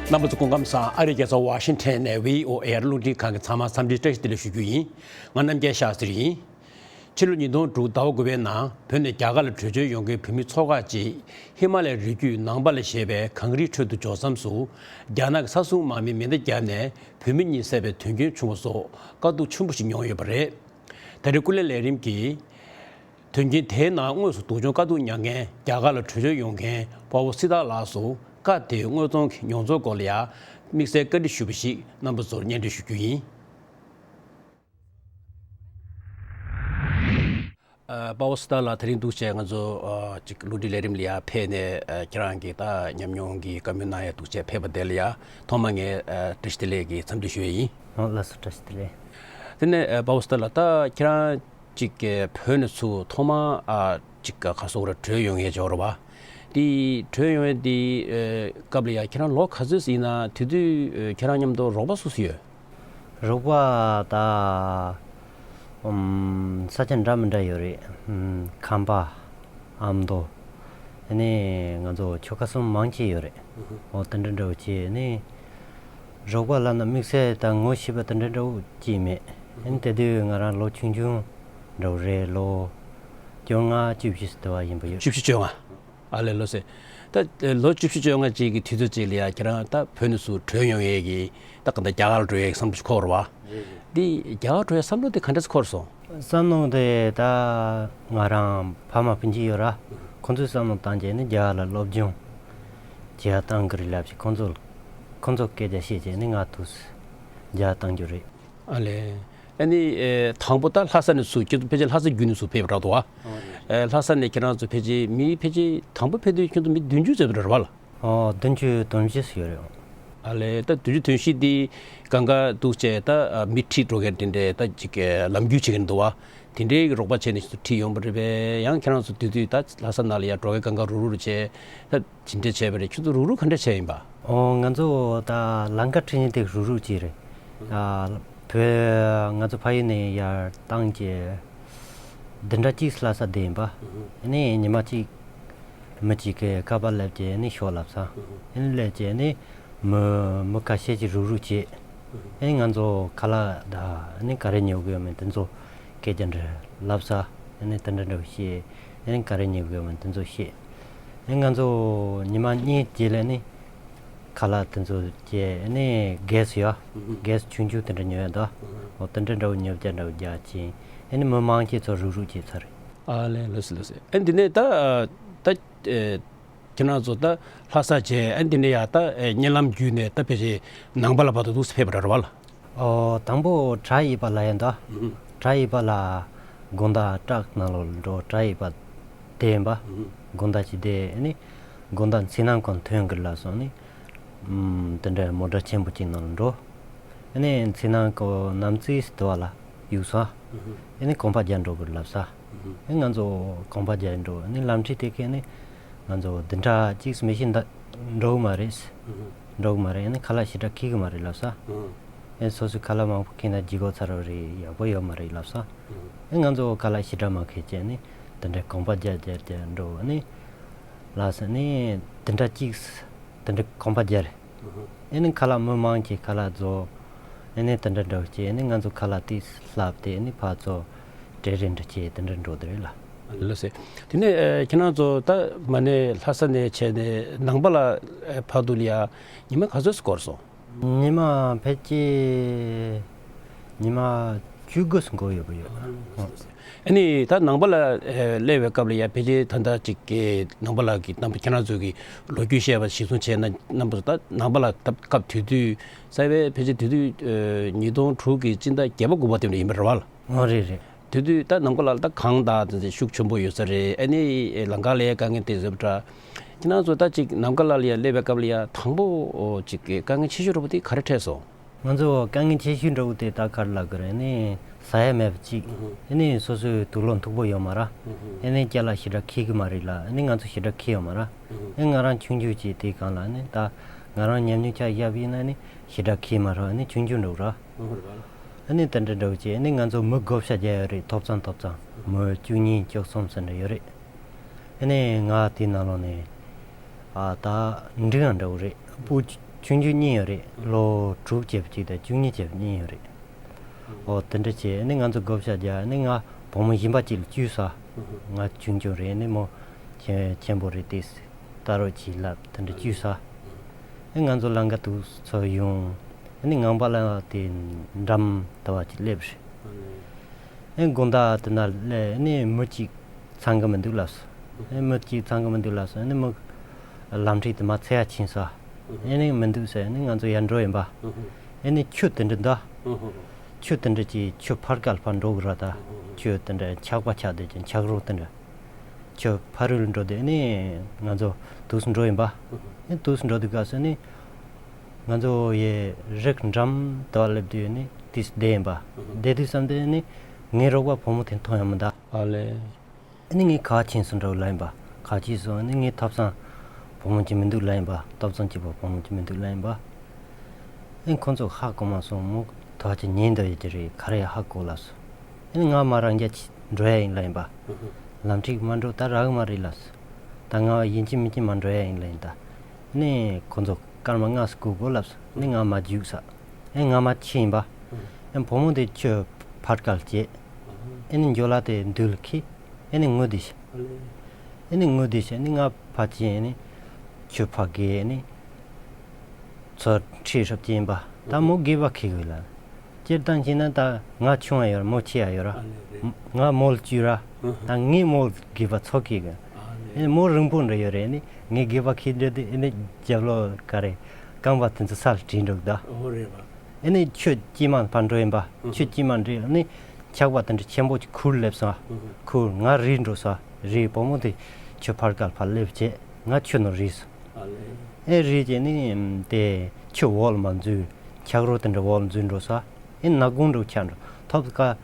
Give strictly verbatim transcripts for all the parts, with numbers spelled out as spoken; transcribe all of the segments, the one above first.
རྣམ་པ་ཚོ་སྐུ་ཁམས་བཟང་། ཨ་རིའི་རྒྱལ་ས་ཝ་ཤིང་ཊོན་ནས་བྷི་ཨོ་ཨེ་རླུང་འཕྲིན་ཁང་གི་ཚང་མ་འཚམས་འདྲི་བཀྲ་ཤིས་བདེ་ལེགས་ཞུ་རྒྱུ་ཡིན། ང་རྣམ་རྒྱལ་ཤག་སེར་ཡིན། ཕྱི་ལོ་ཉིས་སྟོང་དྲུག་ཟླ་བ་དགུ་པའི་ནང་བོད་ནས་རྒྱ་གར་ལ་བྲོས་བྱོལ་ཡོང་མཁན་བོད་མི་ཚོ་ཁག་ཅིག་ཧི་མ་ལའི་རི་རྒྱུད་ནང་པ་ལ་ཞེས་པའི་གངས་རིའི་ཁྲོད་དུ་འབྱོར་མཚམས་སུ། རྒྱ་ནག་གི་ས་སྲུང་དམག་མིས་མེ་མདའ་བརྒྱབ་ནས་བོད་མི་གཉིས་བསད་པའི་དོན་རྐྱེན་བྱུང་བ་སོགས་དཀའ་སྡུག་ཆེན་པོ་ཞིག་མྱོང་ཡོད་པ་རེད། ད་རེས་སྐུ་ལས་ལས་རིམ་གྱིས། དོན་རྐྱེན་དེའི་ནང་དངོས་སུ་སྡུག་སྦྱོང་དཀའ་སྡུག་མྱངས་མཁན་རྒྱ་གར་ལ་བྲོས་བྱོལ་ཡོང་མཁན་དཔའ་བོ་སྲི་ཐར་ལགས་སུ་སྐབས་དེའི་དངོས་མཐོང་གི་མྱོང་ཚོར་སྐོར་ལ་ཡང་དམིགས་བསལ་བཀའ་འདྲི་ཞུས་པ་ཞིག་རྣམ་པ་ཚོར་སྙན་སྒྲོན་ཞུ་རྒྱུ་ཡིན། ཨ། དཔའ་བོ་སྲི་ཐར་ལགས། དེ་རིང་འདུག་བྱས་ང་ཚོ་ཨ་ཅིག་བསླུ་བྲིད་ལས་རིམ་ལ་ཡར་ཕེབས་ནས། ཨ། ཁྱེད་རང་གི་ད་ཉམས་མྱོང་གི་བཀའ་མོལ་གནང་ཡ་འདུག་བྱས་ཕེབས་པ་དེ་ལ་ཡ་ཐོག་མ་ངས་ཨ་བཀྲ་ཤིས་བདེ་ལེགས་ཀྱི་འཚམས་འདྲི་ཞུ་ཡ་ཡིན། ཨོ། ལགས་སོ། བཀྲ་ཤིས་བདེ་ལེགས། དེ་ནས་ཨ་དཔའ་བོ་སྲི་ཐར་ལགས། ད་ཁྱེད་རང་ཅིག་གི་བོད་ནས་ཚུར་ཐོག་མ་ཨ་ཅིག་ག་ག་སོག་ར་བྲོས་ཡོང་ཡས་འབྱོར་བ། དེ་བྲོས་ཡོང་ཡས་དེ་ཨ་སྐབས་ལ་ཡ་ཁྱེད་རང་ལོ་ག་ཚོད་ཡིན་ན། དེ་དུས་ཨ་ཁྱེད་རང་མཉམ་དུ་རོགས་པ་སུ་སུ་ཡོད། རོགས་པ་ད་ཨམ་ས་ཆ་འདྲ་མི་འདྲ་ཡོད་རེད། ཨམ་ཁམས་པ། ཨ་མདོ། ཨ་ནི་ང་ཚོ་ཆོལ་ཁ་གསུམ་མང་ཆེ་ཡོད་རེད། ཨོ། དེ་འདྲ་འདྲ་བོ་བྱས་ནས། རོགས་པ་ལབ་ན་དམིགས་བསལ་ད་ངོ་ཤེས་པ་དེ་འདྲ་འདྲ་བོ་ཅིག་མེད། ཨ་ནི་དེ་དུས་ང་རང་ལོ་ཆུང་ཆུང་འདྲ་བོ་རེད། ལོ་བཅོ་ལྔ་བཅུ་བཞི་དེ་བ་ཡིན་པ་ཡོད། བཅུ་བཞི་བཅོ་ལྔ། ཨ་ལས། ལོ་ཟེར། ད་ལོ་བཅུ་བཞི་བཅོ་ལྔ་ཅིག་གི་དུས་ཚོད་ཅིག་ལ་ཡ་ཁྱེད་རང་ད་བོད་ནས་ཚུར་བྲོས་ཡོང་ཡས་ཀྱི་ད་ག་ད་རྒྱ་གར་འགྲོ་ཡས་ཀྱི་བསམ་བློ་ཞིག་འཁོར་བ། རེད་རེད། འདི་རྒྱ་གར་འགྲོ་ཡས་བསམ་བློ་དེ་ག་འདྲས་འཁོར་སོང་། བསམ་བློ་དེ་ད་ང་རང་ཕ་མ་སྤུན་མཆེད་ཡོད་ར། ཁོང་ཚོས་བསམ་བློ་བཏང་བྱས་ནས་རྒྱ་གར་ལ་སློབ་སྦྱོང་བྱེད་ཡ་བཏང་གི་རེད་ལབ་ཞིག་ཁོང་ཚོ་ཁོང་ཚོ་སྐད་ཆ་བཤད་བྱས་ནས་ང་ཐུགས་རྒྱ་གར་བཏང་རྒྱུ་རེད། ཨ་ལས། ཨ་ནི་ཨེ་དང་པོ་ད་ལྷ་ས་ནས་ཚུར་ཁྱེད་ཚོ་ཕལ་ཆེར་ལྷ་ས་བརྒྱུད་ནས་ཚུར་ཕེབས་རག་འདུག་ཨ། ཨོ་རེད། ཨེ་ལྷ་ས་ནས་ཁྱེད་རང་ཚོ་ཕལ་ཆེར་མི་ཕལ་ཆེར་དང་པོ་ཕེབས་དུས་ཁྱེད་ཚོ་མི་བདུན་ཅུ་ཙམ་རེད་བ་ལ། ཨོ། བདུན་ཅུ་དོན་བཞི་ཙམ་ཡོད་རེད། ཨ་ལས། ད་བདུན་ཅུ་དོན་བཞི་འདི་གང་ག་འདུག་བྱས་ད་མི་ཁྲིད་འགྲོ་མཁན་དེ་འདྲས་ད་ཅིག་ལམ་རྒྱུས་བྱེད་མཁན་འདུག་བ། དེ་འདྲའི་རོགས་པ་བྱས་ནས་ཁྲིད་ཡོང་པ་རེད་པས། ཡང་ཁྱེད་རང་ཚོ་དེ་དུས་ད་ལྷ་ས་ནང་ལ་ཡར་འགྲོ་མཁན་གང་ག་རུག་རུག་བྱས་ད། ཇི་འདྲ་བྱས་པ་རེད། ཁྱོད་ཚོ་རུག་རུག་ག་འདྲ་བྱས་ཡིན་པ། ཨོ། ང་ཚོ་ད་ལམ་ཁ་ཁྲིད་མཁན་དེ་རུག་རུག་ཅིག་རེད། ཨ། བོད་ང་ཚོ་ཕ་ཡུལ་ནས་ཡར་བཏང་བྱས་བདུན་ཕྲག་གཅིག་ལྷ་ས་བསྡད་ཡིན་པ། ཨ་ནི་ཉི་མ་གཅིག་མི་གཅིག་གིས་ཁ་པར་སླེབས་བྱས་ཨ་ནི་ཤོག་ལབ་ས། ཨ་ནི་སླེབས་བྱས་ཨ་ནི་མི་མི་ཁ་ཤས་ཅིག་རུག་རུག་བྱས། ཨ་ནི་ང་ཚོ་ཁ་ལག་ད་ཨ་ནི་ག་རེ་ཉོ་གི་ཡོད་མེད་དེ་ཚོ་སྐད་ཆ་འདྲ་ལབ་ས། ཨ་ནི་དེ་འདྲ་འདྲ་བོ་བཤད། ཨ་ནི་ག་རེ་ཉོ་གི་ཡོད་མེད་དེ་ཚོ་བཤད། ཨ་ནི་ང་ཚོ་ཉི་མ་གཉིས་རྗེས་ལ་ནི་ཁ་ལག་དེ་ཚོ་བྱས། ཨ་ནི་གེ་སི་ཡོད། གེ་སི་ཆུང་ཆུང་དེ་འདྲ་ཉོ་ཡ་འདུག་འོ་དེ་འདྲ་འདྲ་བོ་ཉོ་བྱ་འདྲ་བོ་རྒྱག་ཕྱིན། ཨ་ནི་མི་མང་ཆེ་ཚོ་རུག་རུག་བྱས་ཚར་རེད། ཨ་ལས། ལགས་སོ་ལགས་སོ། ཨ་ནི་འདི་ནས་ད་ད་ཨེ་ཁྱེད་རང་ཚོ་ད་ལྷ་ས་བྱས། ཨ་ནི་འདི་ནས་ཡ་ད་ཨེ་གཉིད་ལམ་བརྒྱུད་ནས་ད་ཕལ་ཆེར་ནང་པ་ལ་བར་དུ་འདུག་སེ་ཕེབས་པ་འདྲ་རེད་བ་ལ། ཨོ། དང་པོ་བྲག་ཡིབ་པ་ལ་ཡིན་ད། ཨུ་ཧུ། བྲག་ཡིབ་པ་ལ་དགོང་དག་ཊག་ནང་ལོགས་འགྲོ། བྲག་ཡིབ་པ་དེ་ཡིན་པ། ཨུ་ཧུ། དགོང་དག་ཅིག་བསྡད། ཨ་ནི་དགོང་དག་མཚན་ནང་ཁོང་ཐོན་གི་ལབ་སོང་། ཨ་ནི་ཨམ་དེ་འདྲའི་མོ་ཊ་ཆེན་པོ་ཅིག་ནང་ལ་འགྲོ། ཨ་ནི་མཚན་ནང་ཁོ་གནམ་རྩིས་དུ་བ་ལ་གཡུག་སོང་། ཨུ་ཧུ། ཨ་ནི་གོམ་པ་རྒྱག་འགྲོ་གི་ལབ་ས། ཨུ་ཧུ། ཨ་ནི་ང་ཚོ་གོམ་པ་རྒྱག་འགྲོ། ཨ་ནི་ལམ་ཁྲིད་དེ་གས་ནི་ང་ཚོ་བདུན་ཕྲག་གཅིག་མི་ཤི་འདུག་འགྲོ་གི་མ་རེད། ཨུ་ཧུ། འགྲོ་གི་མ་རེད། ཨ་ནི་ཁ་ལག་ཞེ་དྲག་འཁྱེར་གི་མ་རེད་ལབ་ས། ཨུ་ཧུ། ཨེ་སོ་སོའི་ཁ་ལག་མང་པོ་འཁྱེར་ན་ལྗིད་ཁོག་ཚ་རོ་རེད། ཡག་པོ་ཡོད་མ་རེད་ལབ་ས། ཨེ་ང་ཚོ་ཁ་ལག་ཞེ་དྲག་མ་འཁྱེར་བྱས་ནི་དེ་འདྲའི་གོམ་པ་རྒྱག་རྒྱག་རྒྱག་འགྲོ། ཨ་ནི་ལགས་སོ། ཨ་ནི་བདུན་ཕྲག་གཅིག་དེ་འདྲའི་གོམ་པ་རྒྱག་རེད། ཨེ་ནི་ཁ་ལག་མི་མང་གི་ཁ་ལག་བཟོ། ཨེ་ནི་དེ་འདྲ་འདྲ་བྱས་ནི་ང་ཚོ་ཁ་ལག་དེ་ལྷབ་སྟེ་ནི་ཕར་ཚུར་འབྲེལ་རེས་འདྲ་བྱས་དེ་འདྲ་འགྲོ་དེ་རེད་ལ། ལགས་སོ། དེ་ནས་ཨེ་ཁྱེད་རང་ཚོ་ད་མ་ནས་ལྷ་ས་ནས་བྱས་ནས་ནང་པ་ལ་ཨེ་བར་དུ་ལ་ཡ་ཉི་མ་ག་ཚོད་འགོར་སོང་། ཉི་མ་ཕལ་ཆེར་ཉི་མ་བཅུ་དགུ་ཙམ་འགོར་ཡོད་པ་ཡོད། ཨ་ནི་ད་ནང་པ་ལ་ཨེ་སླེབས་པའི་སྐབས་ལ་ཡ་ཕལ་ཆེར་ད་ལྟ་ཅིག་གི་ནང་པ་ལ་གི་རྣམ་པ་ཁྱེད་རང་ཚོ་གི་ལོ་རྒྱུས་བཤད་པ་གཞིར་བཟུང་བྱས་ན། རྣམ་པ་ཚོ་ད་ནང་པ་ལ་ད་སྐབས་དེ་དུས་ས་ཡ་ཕལ་ཆེར་དེ་དུས་ཨེ་ཉིས་སྟོང་དྲུག་གི་སྤྱི་ཟླ་བརྒྱད་པ་དགུ་པ་དེ་འདྲ་ཡིན་པ་རེད་བ་ལ། ཨོ་རེད་རེད། དེ་དུས་ད་ནམ་མཁའ་ལ་ད་གངས་དང་དེ་ཚོ་ཤུགས་ཆེན་པོ་ཡོད་ས་རེད། ཨ་ནི་ལམ་ཁ་ལ་དཀའ་ངལ་དེ་ཚོ་འདྲ། ཁྱེད་རང་ཚོ་ད་ཅིག་ནམ་མཁའ་ལ་ཡ་སླེབས་པའི་སྐབས་ལ་ཡ་དང་པོ་ཅིག་གི་དཀའ་ངལ་ཆེ་ཤོས་འདྲ་པོ་དེ་ག་རེ་འཕྲད་སོང་། ང་ཚོ་དཀའ་ངལ་ཆེ་ཤོས་འདྲ་པོ་དེ་ད་ག་རེ་ལབ་དགོས་རེད། ཨ་ནི་ཟ་ཡ་མེད་པ་གཅིག་ཨ་ནི་སོ་སོའི་དུག་ལོག་མཐུག་པོ་ཡོད་མ་རེད། ཨ་ནི་ཅ་ལག་ཞེ་དྲག་འཁྱེར་གི་མ་རེད་ལ། ཨ་ནི་ང་ཚོ་ཞེ་དྲག་འཁྱེར་ཡོད་མ་རེད། ཨ་ནི་ང་རང་ཆུང་ཆུང་ཅིག་དེ་སྒང་ལ་ཨ་ནི་ད་ང་རང་ཉམས་མྱོང་ཆ་བཞག་པ་ཡིན་ན་ཨ་ནི་ཞེ་དྲག་འཁྱེར་མ་རེད། ཨ་ནི་ཆུང་ཆུང་འདྲ་པོ་རེད། ཨ་ནི་དེ་འདྲ་འདྲ་བོ་བྱས། ཨ་ནི་ང་ཚོ་མི་བགོ་བཤའ་རྒྱག་ཡོད་རེད། ཐོབ་ཚང་ཐོབ་ཚང་མི་བཅུ་གཉིས་བཅུ་གསུམ་ཙམ་འདྲ་ཡོད་རེད། ཨ་ནི་ང་དེའི་ནང་ལོགས་ནས་ཨ་ད་འགྲིག་ཡང་འདྲ་བོ་རེད། སྤུ་ ཆུང་ཆུང་གཉིས་ཡོད་རེད། ལོ་དྲུག་བྱས་པ་གཅིག་དང་བཅུ་གཉིས་བྱས་པ་གཉིས་ཡོད་རེད། ཨོ་དེ་འདྲ་བྱས་ནི་ང་ཚོ་བགོ་བཤའ་རྒྱག་ནི་ང་བུ་མོ་གཞན་པ་གཅིག་ལ་བཅོལ་ས། ང་ཆུང་ཆུང་རེད་ནི་མོ་ཆེན་ཆེན་པོ་རེད་དེ། ལྟ་རོགས་གྱིས་ལབ་དེ་འདྲ་བཅོལ་ས། ཨེ་ང་ཚོ་ལམ་ཁ་དུས་ཚོད་ཡོང་། ཨེ་ནི་ངང་པ་ལ་དེ་འགྲམ་ལྟ་བ་ཅིག་སླེབས་རེད། ཨེ་དགོང་དག་དེ་ན་སླེབས་ནི་མི་གཅིག་ཚང་གི་མི་འདུག་ལབ་སོང་། ཨེ་མི་གཅིག་ཚང་གི་མི་འདུག་ལབ་སོང་། ཨེ་ནི་མི་ལམ་འཁྲིས་དེ་མ་ཚད་ཡ་ཕྱིན་སོང་། ཨེ་ནི་མི་འདུག་ཟེར་ནི་ང་ཚོ་ཡར་འགྲོ་ཡིན་པ། ཨེ་ནི་ཆུ་དེ་འདྲ་འདུག་ཆུ་དེ་འདྲ་གྱི་ཆུ་ཕར་བརྒལ་ཕར་འགྲོ་གི་ར་ད། ཆུ་དེ་འདྲ་འཁྱག་པ་ཆགས་བསྡད་ཀྱི་འཁྱག་རོ་དེ་འདྲ། ཆུ་ཕ་རོལ་འགྲོ་དུས་ནི་ང་ཚོ་དུས་སུ་འགྲོ་ཡིན་པ། ཨེ་དུས་སུ་འགྲོ་དུས་སྐབས་སུ་ནི་ང་ཚོ་ཡི་རིགས་འགྲམ་དུ་སླེབས་དུས་ནི་དུས་སུ་བསྡད་ཡིན་པ། བསྡད་དུས་བསམ་དུས་ནི་ངའི་རོགས་པ་བུ་མོ་དེ་མཐོང་ཡང་མི་འདུག་ཨ་ལེ། ཨེ་ནི་ངས་ཁ་ཆེན་སུ་འགྲོ་ལབ་ཡིན་པ། ཁ་ཆེན་སུ་ནི་ངའི་ཐབ་ཚང་བུ་མོ་གཅིག་མི་འདུག་ལབ་ཡིན་པ། ཐབ་ཚང་གཅིག་པོ་བུ་མོ་གཅིག་མི་འདུག་ལབ་ཡིན་པ། ཨེ་ཁོ་ཚོ་ཧ་གོ་མ་སོང་། མོ་ཐག་ཅིག་ཉན་འདོད་ཡོད་ཀྱི་རེད། ག་རེ་ཧ་གོ་ལབ་སོང་། ཨེ་ང་མ་རང་རྒྱལ་གྱིས་འགྲོ་ཡ་ཡིན་ལབ་ཡིན་པ། ལམ་འཁྲིས་མ་འགྲོ་ད་རག་མ་རེད་ལབ་སོང་། ད་ང་ཡིན་གཅིག་མིན་གཅིག་མ་འགྲོ་ཡ་ཡིན་ལབ་ཡིན་ད། ཨེ་ནི་ཁོ་ཚོ་སྐར་མ་ལྔ་སྐུ་དགོས་ལབ་སོང་། ཨེ་ནི་ང་མ་རྒྱུགས་ས། ཨེ་ང་མ་ཕྱིན་ཡིན་པ། ཨེ་བུ་མོ་དེ་ཆུ་ཕར་བརྒལ་བྱས། ཨེ་ནི་འཇོ་ལ་དེ་མདུན་ལ་འཁྱེར། ཨེ་ནི་ངུ་བསྡད་ཤག་ཨེ་ནི་ངུ་བསྡད་ཤག་ཨེ་ནི་ང་ཕར་ཕྱིན། ཨེ་ནི་ཆུ་ཕར་བརྒལ། ཨེ་ནི་ཚུར་ཁྲིད་སྲབ་ཅན་པ། ད་མོ་སྒལ་པ་འཁྱེར་དགོས་ལ། སྤྱིར་བཏང་བྱས་ན་ད་ང་ཆུང་བ་ཡོད་ར། མོ་ཆེ་བ་ཡོད་ར། ང་མོ་ལ་བཅོལ་ར། ད་ངས་མོ་ལ་སྒལ་པ་ཚུར་འཁྱེར་དགོས། ཨེ་ནི་མོ་རིང་པོ་འདྲ་ཡོད་རེད། ཨེ་ནི་ངས་སྒལ་པ་འཁྱེར་འདྲ་དེ་ཨེ་ནི་རྒྱབ་ལོགས་ག་རེ་རྐང་པ་དེ་ཚོ་ས་ལ་བྲིས་འགྲོ་གི་ད། ཨེ་ནི་ཆུ་དཀྱིལ་མ་ཕར་འགྲོ་ཡིན་པ། ཆུ་དཀྱིལ་མ་འགྲིལ་ནི་འཁྱག་པ་དེ་འདྲ་ཆེན་པོ་ཅིག་ཁུར་སླེབས་སོང་། ཁུར་ང་རིལ་འགྲོ་སོང་། རིལ་བུ་མོ་དེ་ཆུ་ཕར་བརྒལ་ཕར་སླེབས་བྱས་ང་ཆུ་ནང་རིལ་སོང་། ཨེ་རིལ་བྱས་ནི་དེ་ཆུ་འོག་ལ་མར་འཛུལ། འཁྱག་རོ་དེ་འདྲ་འོག་ལ་འཛུལ་འགྲོ་སོང་། ཨེ་ནག་དགུང་འདྲ་ཆགས་འགྲོ། ཐོབ་ཁ་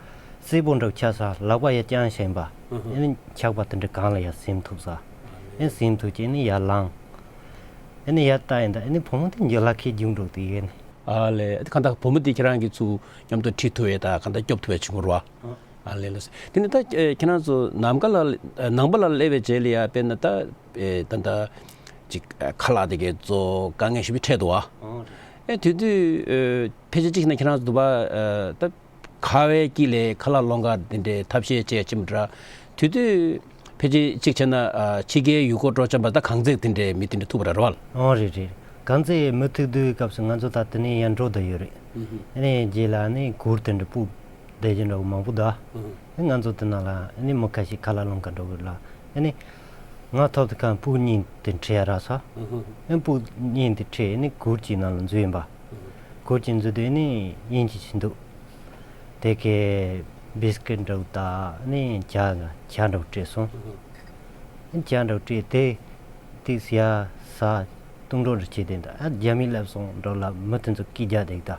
སེར་པོ་འདྲ་ཆགས་སོང་། ལག་པ་ཡར་བརྐྱངས་བཞག་ཡིན་པ། ཨེ་ནི་འཁྱག་པ་དེ་འདྲ་གང་ལ་ཡར་ཟིན་ཐུབ་སོང་། ཨེ་ཟིན་ཐུབ་བྱས་ནི་ཡར་ལངས། ཨེ་ནི་ཡར་ལྟ་ཡིན་ད། ཨེ་ནི་བུ་མོ་དེ་འཇོ་ལ་འཁྱེར་རྒྱུགས་འགྲོ་དུས་ཨེ་ནི། ཨ་ལས། གང་ལྟར་བུ་མོ་དེ་ཁྱེད་རང་གིས་ཚུར་མཉམ་དུ་ཁྲིད་ཐུབ་ཡས་ད་གང་ལྟར་སྐྱོབ་ཐུབ་ཡས་བྱུང་བ་རེད་བ། ཨ་ལས་ལགས། དེ་ནས་ད་ཁྱེད་རང་ཚོ་ནམ་མཁའ་ལ་ནང་པ་ལ་སླེབས་པའི་རྗེས་ལ་ཡ་དཔེར་ན་ད་ད་ད་ཅིག་ཁ་ལག་དེ་གའི་ཚོ་དཀའ་ངལ་ཞེ་པོ་འཕྲད་འདུག་བ། ཨེ་དེ་དུས་ཕལ་ཆེར་གཅིག་ན་ཁྱེད་རང་ཚོ་འདུག་བ་ད། ཁ་བའི་དཀྱིལ་ལས་ཁ་ལག་སློང་ག་དེ་འདྲའི་ཐབས་ཤེས་བྱས་ཕྱིན་འདྲ། དེ་དུས་ཕལ་ཆེར་གཅིག་བྱས་ན་ཕྱི་རྒྱལ་ཡུལ་སྐོར་འགྲོ་བྱས་པ་ད་གངས་རྫས་དེ་འདྲའི་མི་དེ་འདྲ་ཐུག་པ་རེད་བ། ཨོ་རེད་རེད། གངས་རྫས་མི་ཐུག་དུས་སྐབས་སུ་ང་ཚོ་ད་དེ་ནས་ཡར་འགྲོ་བསྡད་ཡོད་རེད། ཨ་ནི་རྗེས་ལ་ནི་གུར་དེ་འདྲ་སྤུབས་བསྡད་ཀྱི་འདྲ་བོ་མང་པོ་འདུག་ཨ་ནི་ང་ཚོ་དེ་ནང་ལ་ཨ་ནི་མི་ཁ་ཤས་ཁ་ལག་སློང་ག་འགྲོ་གི་ལ། ཨ་ནི་ང་ཐོབ་དུས་ཁ་སྤུ་གཉིས་དེ་ཁྲིད་ཡ་རག་སོང་། ཨ་ནི་སྤུ་གཉིས་དེ་ཁྲིད་ཨ་ནི་གུར་གྱི་ནང་ལ་འཛུལ་ཡིན་པ། གུར་གྱི་འཛུལ་དུས་ནི་དབྱིན་ཇི་ཞིག་འདུག་དེ་གའི་བིས་ཀིཊ་འདྲ་བོ་དང་ནི་ཇ་ཇ་འདྲ་བོ་སྤྲད་སོང་། ཇ་འདྲ་བོ་སྤྲད་དེ་ཏིག་ཡ་ཟ་བཏུང་འགྲོ་འདྲ་བྱས་དེ་འདྲ། ཨ་རྒྱ་མི་སླེབས་སོང་འདྲ་ལབ་མི་དེ་ཚོ་སྐད་རྒྱག་བསྡད་ད།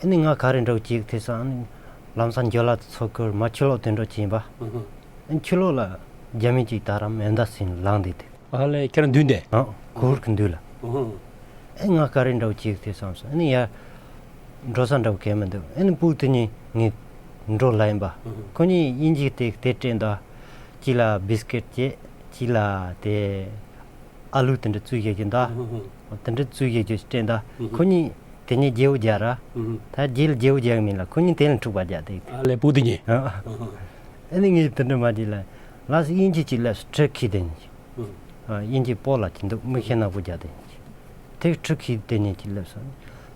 ཨ་ནི་ང་ག་རེ་འདྲ་བོ་བྱེད་ཀྱི་ཐེ་ཚོམ། ཨ་ནི་ལམ་སང་འཇོ་ལ་དེ་ཚོ་ཁུར་མར་ཕྱི་ལོགས་དེ་འདྲ་བྱས་ཡིན་པ། ཨ་ནི་ཕྱི་ལོགས་ལ་རྒྱ་མི་གཅིག་ད་རམ་མེ་མདའ་ཟིན་ལངས་བསྡད་དེ། ཨ་ལས། ཁྱེད་རང་མདུན་དེ། ཨ། གུར་གྱི་མདུན་ལ། ཨེ་ང་ག་རེ་འདྲ་བོ་བྱེད་ཀྱི་ཐེ་ཚོམ་སོང་། ཨ་ནི་ཡར་འགྲོ་ས་འདྲ་བོ་གང་མི་འདུག་ཨ་ནི་སྤུ་དེ་གཉིས་ངས་འགྲོ་ལབ་ཡིན་པ། ཁོ་གཉིས་དབྱིན་ཇི་དེ་དེ་སྤྲད་འདུག་གཅིག་ལ་བིས་ཀིཊ་བྱས། གཅིག་ལ་དེ་ཨ་ལུ་དེ་འདྲ་བཙོས་བཞག་རྒྱུ་འདུག་དེ་འདྲ་བཙོས་བཞག་རྒྱུ་སྤྲད་འདུག་ཁོ་གཉིས་དེ་གཉིས་བརྗེ་པོ་རྒྱག་ར། ད་རྗེས་ལ་བརྗེ་པོ་རྒྱག་གི་མིན་ལ་ཁོ་གཉིས་དེ་ལ་འཁྲུག་པ་རྒྱག་དེ། ཨ་ལས། སྤུ་དེ་གཉིས། ཨ། ཨ་ནི་ངས་དེ་འདྲ་མ་བྱེད་ལ། ལགས་སོ་དབྱིན་ཇི་གཅིག་སླེབས་སོང་། ཁྲི་ཁི་དེ་གཉིས། ཨ། དབྱིན་ཇི་སྤོ་ལགས་ཅིག་འདུག་མིག་ཤེལ་ནག་པོ་རྒྱག་དེ་གཉིས། དེ་ཁྲི་ཁི་དེ་གཉིས་གཅིག་སླེབས་སོང་།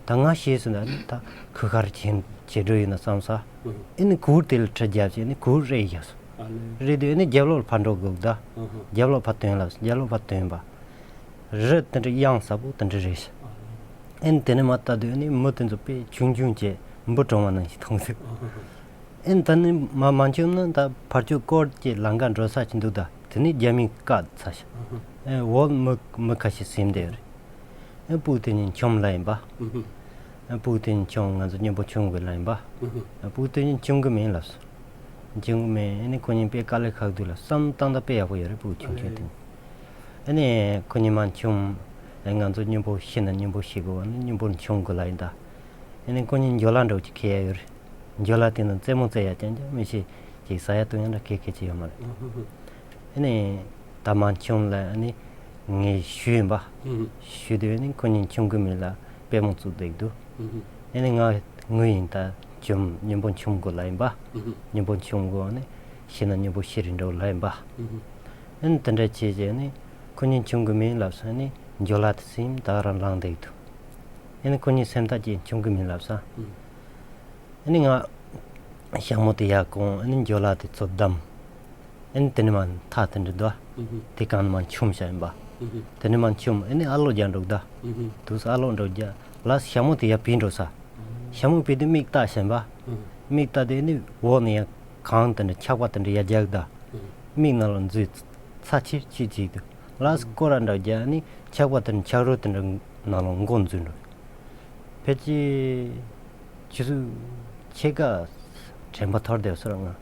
ད་ང་ཤེས་སོང་། ད་ནི་ད་ཁུ་ཁར་ཆེན་ཆེ་འགྲོ་ཡིན་ན་བསམ་ས། ཨེ་ནི་གུར་དེ་ལ་ཁྲི་རྒྱབ་བྱས་ནི་གུར་རེ་བཞག་སོང་། རེད་དུས་ཨེ་ནི་རྒྱབ་ལོགས་ལ་ཕར་འགྲོ་དགོས་ད། རྒྱབ་ལོགས་ཕར་ཐོན་ལབ་སོང་། རྒྱབ་ལོགས་ཕར་ཐོན་པ། རི་དེ་འདྲ་གཡང་ས་པོ་དེ་འདྲ་རེད་ཤག་ཨེ་ནི་དེ་ནས་མར་ལྟ་དུས་ཨེ་ནི་མི་དེ་ཚོ་དཔེ་ཆུང་ཆུང་བྱས་འབུ་གྲོངས་པ་ནང་བཞིན་མཐོང་སོང་། ཨེ་ནི་ད་ནི་མ་མ་འཁྱོམ་ན་ད་ཕར་ཕྱོགས་སྐོར་གྱི་ལམ་ཁ་འགྲོ་ས་ཞིག་འདུག་ད་དེ་ནི་རྒྱ་མིས་བཀག་ཚར་ཤག་ཨེ་འོག་མི་མི་ཁ་ཤས་ཟིན་བསྡད་ཡོད་རེད། ཨེ་སྤུ་དེ་གཉིས་འཁྱོམ་ལབ་ཡིན་པ། ཨེ་སྤུ་དེ་གཉིས་འཁྱོམ་ང་ཚོ་མཉམ་པོ་འཁྱོམ་དགོས་ལབ་ཡིན་པ། ཨེ་སྤུ་དེ་གཉིས་འཁྱོམ་གི་མིན་ལབ་སོང་། འཁྱོམ་གི་མིན། ཨེ་ནི་ཁོ་གཉིས་དཔེ་དཀའ་ལས་ཁག་འདུག་ལ་བསམ་བཏང་ད་དཔེ་ཡག་པོ་ཡོད་རེད་སྤུ་འཁྱོམ་མཁན་དེ་གཉིས། ཨེ་ནི་ཁོ་གཉིས་མར་འཁྱོམ། ཨེ་ང་ཚོ་མཉམ་པོ་ཤི་ན་མཉམ་པོ་ཤི་དགོས་པ་ནི་མཉམ་པོ་འཁྱོམ་དགོས་ལབ་ཡིན་ད། ཨེ་ནི་ཁོ་གཉིས་འཇོ་ལ་འདྲ་བོ་ཅིག་ཁྱེར་ཡ་ཡོད་རེད། འཇོ་ལ་དེ་ནི་རྩེད་མོ་རྩེ་ཡ་རྐྱང་རྐྱང་མི་ཤེས། ཅིག་ཟ་ཡ་བཏུང་ཡ་འདྲ་གལ་གལ་ཅིག་ཡོད་མ་རེད། ཨེ་ནི་ད་མར་འཁྱོམ་ལ་ཨེ་ནི་ ངའི་ཞུ་ཡིན་པ། ཞུ་དུས་ནི་ཁོ་གཉིས་ཆུང་གི་མིང་ལ་དཔལ་མོ་བཙུགས་བསྡད་འདུག་ཨེ་ནི་ང་ངུ་ཡིན་ད་ཆུམ་མཉམ་པོ་ཆུམ་གོ་ལ་ཡིན་པ། མཉམ་པོ་ཆུམ་གོ་ནི་ཤི་ན་མཉམ་པོ་ཤི་རིན་འགྲོ་ལ་ཡིན་པ། ཨེ་ནི་དེ་འདྲ་བྱས་བྱས་ནི་ཁོ་གཉིས་ཆུང་གི་མིང་ལབ་སོང་ནི་འཇོ་ལ་དེ་སེམས་ད་རང་ལངས་བསྡད་འདུག་ཨེ་ནི་ཁོ་གཉིས་སེམས་ཐག་ཅིག་ཆུང་གི་མིང་ལབ་སོང་། ཨ་ནི་ང་ཞྭ་མོ་དེ་ཡར་གོན། ཨ་ནི་འཇོ་ལ་དེ་ཚོ་བསྡམས། ཨ་ནི་དེ་ནས་མར་ཐག་དེ་འདྲ་འདུག་དེ་གང་ནས་མར་མཆོངས་བྱ་ཡིན་པ། དེ་ནས་མར་མཆོངས། ཨ་ནི་ཨ་ལོ་རྒྱག་འགྲོ་གི་འདུག་དུས་ཨ་ལོ་འགྲོ་རྒྱག་ལ་ཞྭ་མོ་དེ་ཡར་བུད་འགྲོ་ས། ཞྭ་མོ་བུད་དུས་མིག་ལྟ་བྱ་ཡིན་པ། མིག་ལྟ་དུས་ཨ་ནི་འོག་ནས་ཡར་གངས་དེ་འདྲ་ཆག་པ་དེ་འདྲ་ཡར་རྒྱག་གི་འདུག་མིག་ནང་ལ་འཛུལ། ཚ་ཆིར་ཆིར་བྱེད་འདུག་ལགས་སྐོར་ར་འདྲ་རྒྱག་ནི་ཆག་པ་དེ་འདྲ་ཆག་རོ་དེ་འདྲ་ནང་ལ་མགོ་འཛུལ་འགྲོ། ཕལ་ཆེར་ཆུ་ཚོད་ཕྱེད་ཀ་དྲན་པ་ཐོར་བསྡད་སོང་ང་།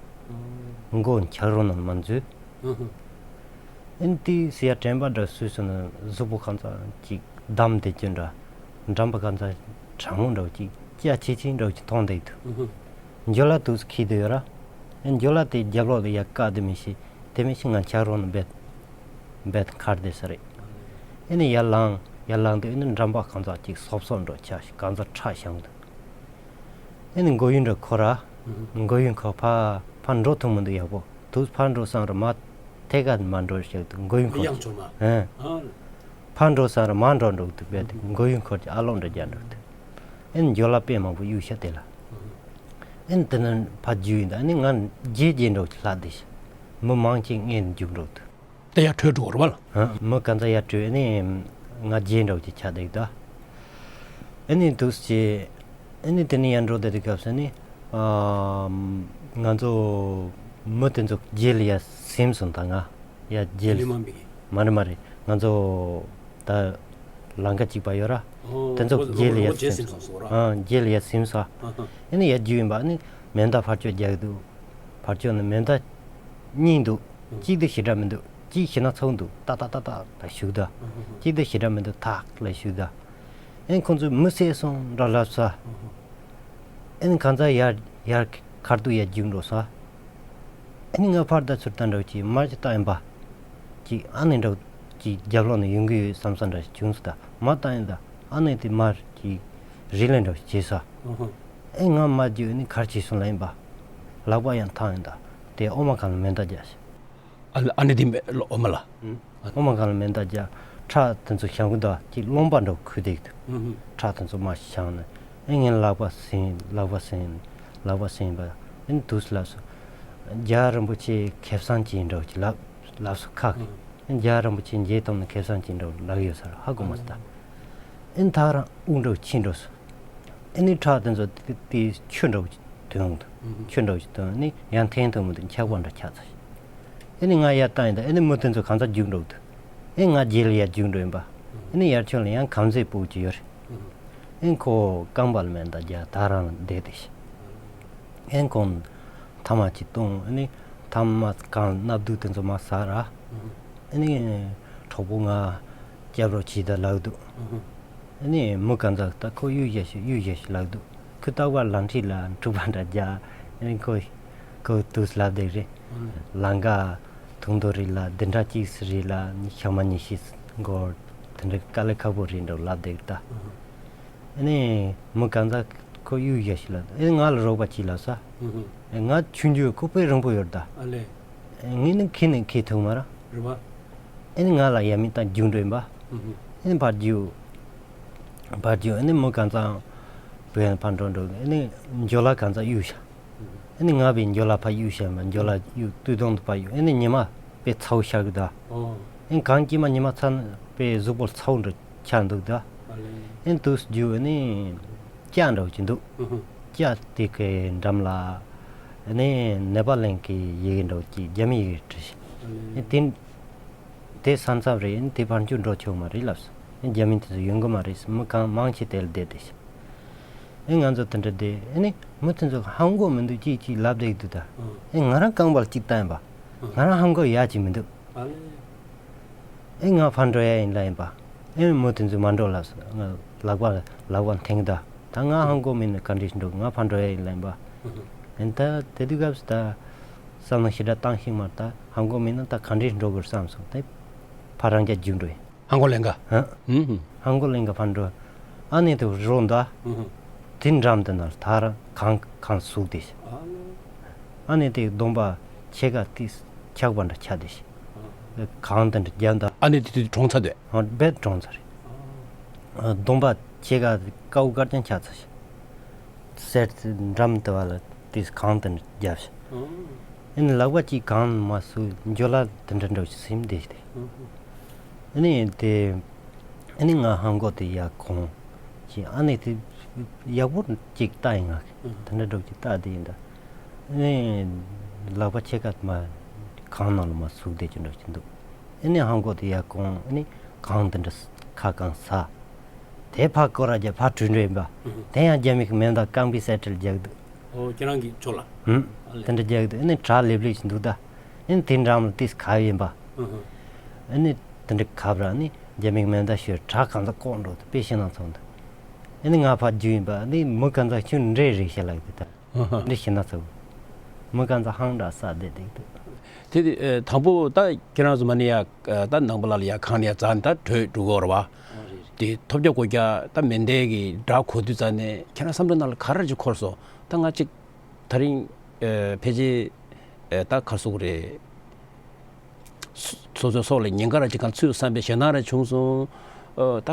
མགོ་ཆག་རོ་ནང་མ་འཛུལ། ཨིན་ཏི་སི་ཡ་དྲན་པ་འདྲ་སུས་སོང་ན་གཟུགས་པོ་གང་ཚ་ཅིག་བསྡམས་བསྡད་རྒྱུ་འདྲ། འགྲམ་པ་གང་ཚ་གྲང་མོ་འདྲ་ཅིག་སྐྱ་ཆེ་ཆེ་འདྲ་ཅིག་མཐོང་བསྡད་འདུག་འཇོ་ལ་དུས་སུ་ཁྱི་དེ་ཡོད་ར། ཨེ་འཇོ་ལ་དེ་རྒྱབ་ལོགས་ལ་ཡ་བཀག་དེ་མི་ཤེས། དེ་མི་ཤེས་ང་ཆག་རོ་ནི་རྦད་རྦད་ཁར་དེ་ས་རེད། ཨེ་ནི་ཡར་ལངས་ཡར་ལངས་དེ་ཨེ་ནི་འགྲམ་པ་གང་ཚ་ཅིག་སོབ་སོབ་འགྲོ་ཆགས་ཤིག་གང་ཚ་ཁྲག་ཤང་འདུག་ཨེ་ནི་མགོ་ཡུ་འདྲ་ཁོ་ར། མགོ་ཡུ་ཁོ་ཕ་ཕ་འགྲོ་ཐུབ་མི་འདུག་ཡག་པོ། དུས་ཕར་འགྲོ་བསམ་ར་མ་ཐད་ཀ་མ་འགྲོ་ཤག་འདུག་མགོ་ཡུ་ཁོ། དབྱངས་ཆོག་མ། ཨེ། ཨ། ཕར་འགྲོ་བསམ་ར་མ་འགྲོ་འགྲོ་འདུག་བས་དེ་མགོ་ཡུ་ཁོ་ཅིག་ཨ་ལོག་འདྲ་རྒྱག་འགྲོ་འདུག་ཨེ་ནི་འཇོ་ལ་དཔེ་མང་པོ་གཡུག་ཤ་དེ་ལ། ཨེ་ནི་དེ་ནི་ཕ་རྒྱུ་ཡིན་ད་ཨེ་ནི་ང་རྗེས་རྗེས་འགྲོ་གི་ལྷ་དེ་ཤ། མི་མང་ཆེ་ངས་རྒྱུག་འགྲོ་འདུག་དེ་ཡར་བྲོས་འགྲོ་རུ་བ་ལ། ཧ། མི་ག་ཚ་ཡར་བྲོས་ཨེ་ནི་ང་རྗེས་འགྲོ་གི་ཆ་འདུག་ད། ཨེ་ནི་འདུག་སེ། ཨེ་ནི་དེ་ནི་ཡར་འགྲོ་བསྡད་དུས་སྐབས་སུ་ནི། ཨ། ང་ཚོ་མི་དེ་ཚོ་རྗེས་ལ་ཡར་ཟིན་སོང་ད་ང་། ཡར་རྗེས་ལ། མི་མང་པོ་གི། མ་རེད་མ་རེད། ང་ཚོ་ད་ལམ་ཁ་གཅིག་པ་ཡོད་ར། ཨོ། དེ་ཚོ་ཁོ་ཚོ་རྗེས་ལ་ཡར་ཁོ་ཚོ་རྗེས་ཟིན་ཟིན་སོང་། སོང་ར། ཨ། རྗེས་ལ་ཡར་ཟིན་སོང་། ཨ་ཧ། ཨེ་ནི་ཡར་རྒྱུག་ཡིན་པ་ཨེ་ནི་མེ་མདའ་ཕར་ཕྱོགས་རྒྱག་གི་འདུག་ཕར་ཕྱོགས་ནས་མེ་མདའ་གཉིས་འདུག་གཅིག་དེ་ཞེ་དྲག་མི་འདུག་གཅིག་ཞེ་ན་ཚ་བོ་འདུག་ཏག་ཏག་ཏག་ཏག་ལ་གཞུག་ད། ཨ་ཧ་ཧ། གཅིག་དེ་ཞེ་དྲག་མི་འདུག་ཐག་ལ་གཞུག་ད། ཨེ་ཁོང་ཚོས་མི་བསད་སོང་འདྲ་ལབ་ས། ཨེ་ནི་གང་ཚ་ཡར་ཡར་ཁར་དུ་ཡར་རྒྱུག་འགྲོ་ས། ཨེ་ནི་ང་ཕར་ད་ཚུར་ད་འགྲོ་ཅིག་མར་ཅིག་ལྟ་ཡིན་པ། ཅིག་ཨ་ནི་འགྲོ་ཅིག་རྒྱབ་ལོགས་ནས་ཡོང་གི་ཡོད་བསམ་ས་འདྲ་ཞིག་བྱུང་སོང་ད་མར་ལྟ་ཡིན་ད་ཨ་ནི་དེ་མར་ཅིག་རི་ལས་འགྲོ་ཅིག་བྱས་ས། ཨེ་ང་མར་རྒྱུག་ཨེ་ནི་གར་ཅིག་སོང་ལ་ཡིན་པ། ལག་པ་ཡང་ཐང་ཡིན་ད་དེ་ཨོ་མ་གང་ལ་མེ་མདའ་རྒྱག་ཤག་ཨ་ལ་ཨ་ནི་དེ་མེ་ལ་ཨོ་མ་ལ། ཨོ་མ་གང་ལ་མེ་མདའ་རྒྱག་ཁྲག་དེ་ཚོ་བཤང་གི་འདུག་ཅིག་རློན་པ་འདྲ་ཁུ་དེ་གི་འདུག་ཁྲག་དེ་ཚོ་མ་བཤང་ནས་ཨེ་ངའི་ལག་པ་ཟིན་ལག་པ་ཟིན་ལག་པ་ཟིན་པ་ཨེ་འདུག་ལབ་སོང་། རྒྱལ་བ་རིན་པོ་ཆེ་ཁེ་བཟང་ཅིག་འདྲ་ཅིག་ལབ་ལབ་སོང་ཁ་གི་ཨེ་རྒྱལ་བ་རིན་པོ་ཆེ་མཇལ་ཐུབ་ན་ཁེ་བཟང་ཅིག་འདྲ་ལབ་ཡོད་ས་རེད་ཧ་གོ་མ་སོང་ད། ཨེ་ཐག་རང་དབུགས་འདྲ་ཕྱིན་འགྲོ་སོང་། ཨེ་ནི་ཁྲག་དེ་ཚོ་དེ་དེ་ཆུ་འདྲ་བོ་ཞིག་ཐོན་འོང་དུ། ཆུ་འདྲ་བོ་ཞིག་ཐོན་ནི་ཡང་འཐེན་ཐོན་མི་འདུག་འཁྱག་པ་འདྲ་ཆགས་ཚར་ཤག་ཨེ་ནི་ང་ཡར་བཏང་ཡིན་ད་ཨེ་ནི་མི་དེ་ཚོ་གང་ཚ་རྒྱུག་འགྲོ་འདུག་ཨེ་ང་རྗེས་ལ་ཡར་རྒྱུག་འགྲོ་ཡིན་པ། ཨེ་ནི་ཡར་ཕྱོགས་ལ་ཡང་གམ་ཟེ་སྤུ་ཅིག་ཡོད་རེད། ཨེ་ཁོ་རྐང་པ་ལ་མེ་མདའ་རྒྱག་ད་རང་ལ་བསྡད་དེ་ཤག་ཨེ་ཁོང་ཐ་མག་ཅིག་བཏུང་ཨེ་ནི་ཐ་མག་གང་ལ་སྣབས་དུག་དེ་ཚོ་མ་ཟ་ར། ཨེ་ནི་གྲོགས་པོ་ང་སྐྱབས་རོགས་བྱེད་ད་ལབ་འདུག་ཨ་ནི་མི་གང་ཟག་ད་ཁོ་གཡུག་བཞག་ཤིག་གཡུག་བཞག་ཤིག་ལབ་འདུག་ཁོས་རྟག་པར་ལམ་ཁྲིད་ལ་འཁྲུག་པ་འདྲ་རྒྱག་ཨ་ནི་ཁོ་ཁོ་དུས་ལབ་བསྡད་རེད། ལམ་ཁ་དུང་དུ་རེད་ལ་འདི་འདྲ་གཅིག་སི་རེད་ལ་ཞག་མ་ཉི་ཤུ་འགོར་དེ་འདྲ་དཀའ་ལས་ཁག་པོ་རེད་འགྲོ་ལབ་བསྡད་ད། ཨ་ནི་མི་གང་ཟག་ཁོ་གཡུག་བཞག་ཤིག་ལབ་ཨ་ནི་ང་ལ་རོགས་པ་གྱིས་ལབ་ས། ང་ཆུང་རྒྱུ་ཁོ་དཔེ་རིང་པོ་ཡོད་ད། ཨ་ལས། ངས་ནི་ཁྱེར་ནས་ཁྱེར་ཐུབ་མ་ར། རེད་པ། ཨེ་ནི་ང་ལ་ཡ་མི་ད་རྒྱུག་འགྲོ་ཡིན་པ། ཨེ་ནི་ཕར་རྒྱུག་ཕར་རྒྱུག་ཨེ་ནི་མི་གང་ཚང་བོད་ཡན་ཕར་འགྲོ་འགྲོ་ཨེ་ནི་འཇོ་ལ་གང་ཚང་གཡུག་ཤག་ཨེ་ནི་ང་བས་འཇོ་ལ་ཕར་གཡུག་ཤག་མ་འཇོ་ལ་གཡུག་སྟོད་ཐུང་དུ་ཕར་གཡུག་ཨེ་ནི་ཉི་མ་དཔེ་ཚ་བོ་ཤར་གི་ད། ཨེ་ནི་གང་སྐྱེས་མ་ཉི་མ་ཚ་ན་དཔེ་གཟུགས་པོ་ཚ་བོ་འདྲ་ཆགས་འདུག་ད། ཨེ་ནི་དུས་རྒྱུག་ཨེ་ནི་སྐྱ་འདྲ་བོ་ཅིག་འདུག་སྐྱ་དེ་གའི་འགྲམ་ལ་ཨེ་ནི་ནེ་པ་ལན་གྱི་ཡི་གེ་འདྲ་བོ་ཅིག་རྒྱ་མི་ཡི་གེ་བྲིས་ཤག་ཨེ་ནི་དེ། དེ་ས་མཚམས་རེད་ཨེ་ནི་དེ་ཕར་འགྱུར་འགྲོ་ཆོག་མ་རེད་ལབ་སོང་། ཨེ་ནི་རྒྱ་མི་དེ་ཚོ་ཡོང་གི་མ་རེད་མི་གང་མང་ཆེ་དེ་ལ་བསྡད་དེ་ཤག་ཨེ་ང་ཚོ་དེ་འདྲ་བསྡད་ཨེ་ནི་མི་དེ་ཚོ་ཧང་གོ་མི་འདུག་ཅིག་ཅིག་ལབ་བསྡད་འདུག་ད། ཨེ་ང་རང་རྐང་པ་ལ་ཅིག་བཏང་ཡིན་པ། ང་རང་ཧང་གོ་ཡག་ཅིག་མི་འདུག་ཨ་ལས། ཨེ་ང་ཕར་འགྲོ་ཡ་ཡིན་ལ་ཡིན་པ། ཨེ་མི་དེ་ཚོས་མ་འགྲོ་ལབ་སོང་ང་ལག་པ་ལག་པ་འཐེན་གི་ད། ད་ང་ཧང་གོ་མིན་ན་ག་འདྲས་འགྲོ་ང་ཕར་འགྲོ་ཡ་ཡིན་ལ་ཡིན་པ། ཨེ་ད་དེ་དུས་སྐབས་སུ་ད་བསམ་བློ་ཞེ་དྲག་བཏང་ཤེས་མ་རེད་ད་ཧང་གོ་མིན་ན་ད་ག་འདྲས་འགྲོ་དགོས་བསམ་སོང་དེ། ཕར་རང་རྒྱ་རྒྱུག་འགྲོ་ཡིན། ཧང་གོ་ལེན་ག་ཧ། ཧུམ་ཧུམ། ཧང་གོ་ལེན་ག་ཕར་འགྲོ། ཨ་ནི་དེ་རོ་འདའ། ཧུམ་ཧུམ། དེ་འགྲམ་དེ་ན་ཐ་ར་གངས་གངས་ཟུག་དེ་ཤི། ཨ་ནི་དེ་གདོང་པ་ཕྱེད་ཀ་དེ་ཆག་པ་འདྲ་ཆགས་དེ་ཤི། གངས་དེ་འདྲ་རྒྱབ་འདའ། ཨ་ནི་དེ་དུས་གྲོངས་ཚར་དུས། ཧང་རྦད་གྲོངས་ཚར་རེད། གདོང་པ་ཕྱེད་ཀ་དཀའ་བོ་དཀར་རྐྱང་ཆགས་ཚར་ཤི། གསེར་འགྲམ་དུ་བ་ལ་དེ་གང་དུ་རྒྱབ་ཤག་ཨ་ནི་ལག་པ་གཅིག་གང་མ་སུ་འཇོ་ལ་དུ་འདྲ་འགྲོ་ཞིག་སེམས་བདེ་ཞིག་ཨ་ནི་དེ་ཨ་ནི་ང་ཧང་གོ་དེ་ཡ་གོང་ཅི་ཨ་ནི་དེ་ཡག་པོ་གཅིག་ལྟ་ཡིན་ང་དུ་འདྲ་འགྲོ་གཅིག་ལྟ་དེ་ཡིན་ད་ཨ་ནི་ལག་པ་ཕྱེད་ཀ་མ་གང་ནང་ལ་མ་སུ་བདེ་ཅིག་འགྲོ་ཞིག་འདུག་ཨ་ནི་ཧང་གོ་དེ་ཡ་གོང་ཨ་ནི་གང་དུ་འདྲ་ཁ་གང་ས། དེ་ཕ་སྐོར་ར་རྒྱ་ཕ་གྲུ་འདྲེན་པ། དེ་ཡང་རྒྱ་མི་གི་མེ་མདའ་རྐང་པའི་སེ་ཊལ་རྒྱག་འདུག་ཨོ་ཁྱེད་རང་གི་ཕྱོགས་ལ། ཧུམ། ཨ་ལེ། དེ་འདྲ་རྒྱག་འདུག་ཨ་ནི་བྲག་ལེབ་ལེབ་ཞིག་འདུག་ད། ཨ་ནི་དེ་འགྲམ་ལ་ཏིས་ཁབ་ཡིན་པ། ཨ་ནི་དེ་འདྲ་ཁབ་ར་ཨ་ནི་རྒྱ་མི་གི་མེ་མདའ་ཤོར་བྲག་གང་ཚ་ལྐོག་འགྲོ་དུ་དཔེ་ཤེས་ན་ཚོང་འདུག་ཨ་ནི་ང་ཕ་རྒྱུ་ཡིན་པ་ཨ་ནི་མི་གང་ཚ་ཁྱོད་འདྲེ་རེད་ཤེས་ལགས་དེ་ད། འདི་ཤི་ན་ཚུགས། མི་གང་ཚ་ཧང་འདྲ་ས་བསྡད་བསྡད་འདུག་དེ་དེ་ཨེ་དང་པོ་ད་ཁྱེད་རང་ཚོ་མ་ནི་ཡ་ཨེ་ད་ནང་པ་ལ་ལ་ཡ་གང་ནས་ཡ་འཛག་ནས་ད་བྲོས་འགྲོ་གི་ཡོད་རེད་བ། ཨ་རེད་རེད། དེ་ཐོབ་རྒྱག་གོ་རྒྱག་ད་མེ་མདའི་གི་སྒྲ་གོ་དུས་ཙ་ནས་ཁྱེད་རང་བསམ་བློ་ནང་ལ་ག་རེ་ཅིག་འཁོར་སོང་ད་ང་ཅིག་ད་རིང་ཨེ་ཕལ་ཆེར་ཨེ་ད་ག་རེ་ཟེར་དགོས་རེད། སོ་སོའི་སྲོག་ལ་ཉེན་ཁ་ར་ཅིག་གང་ཚུད་བསམ་པའི་ཞེད་སྣང་ར་བྱུང་སོང་། ཨོ་ད་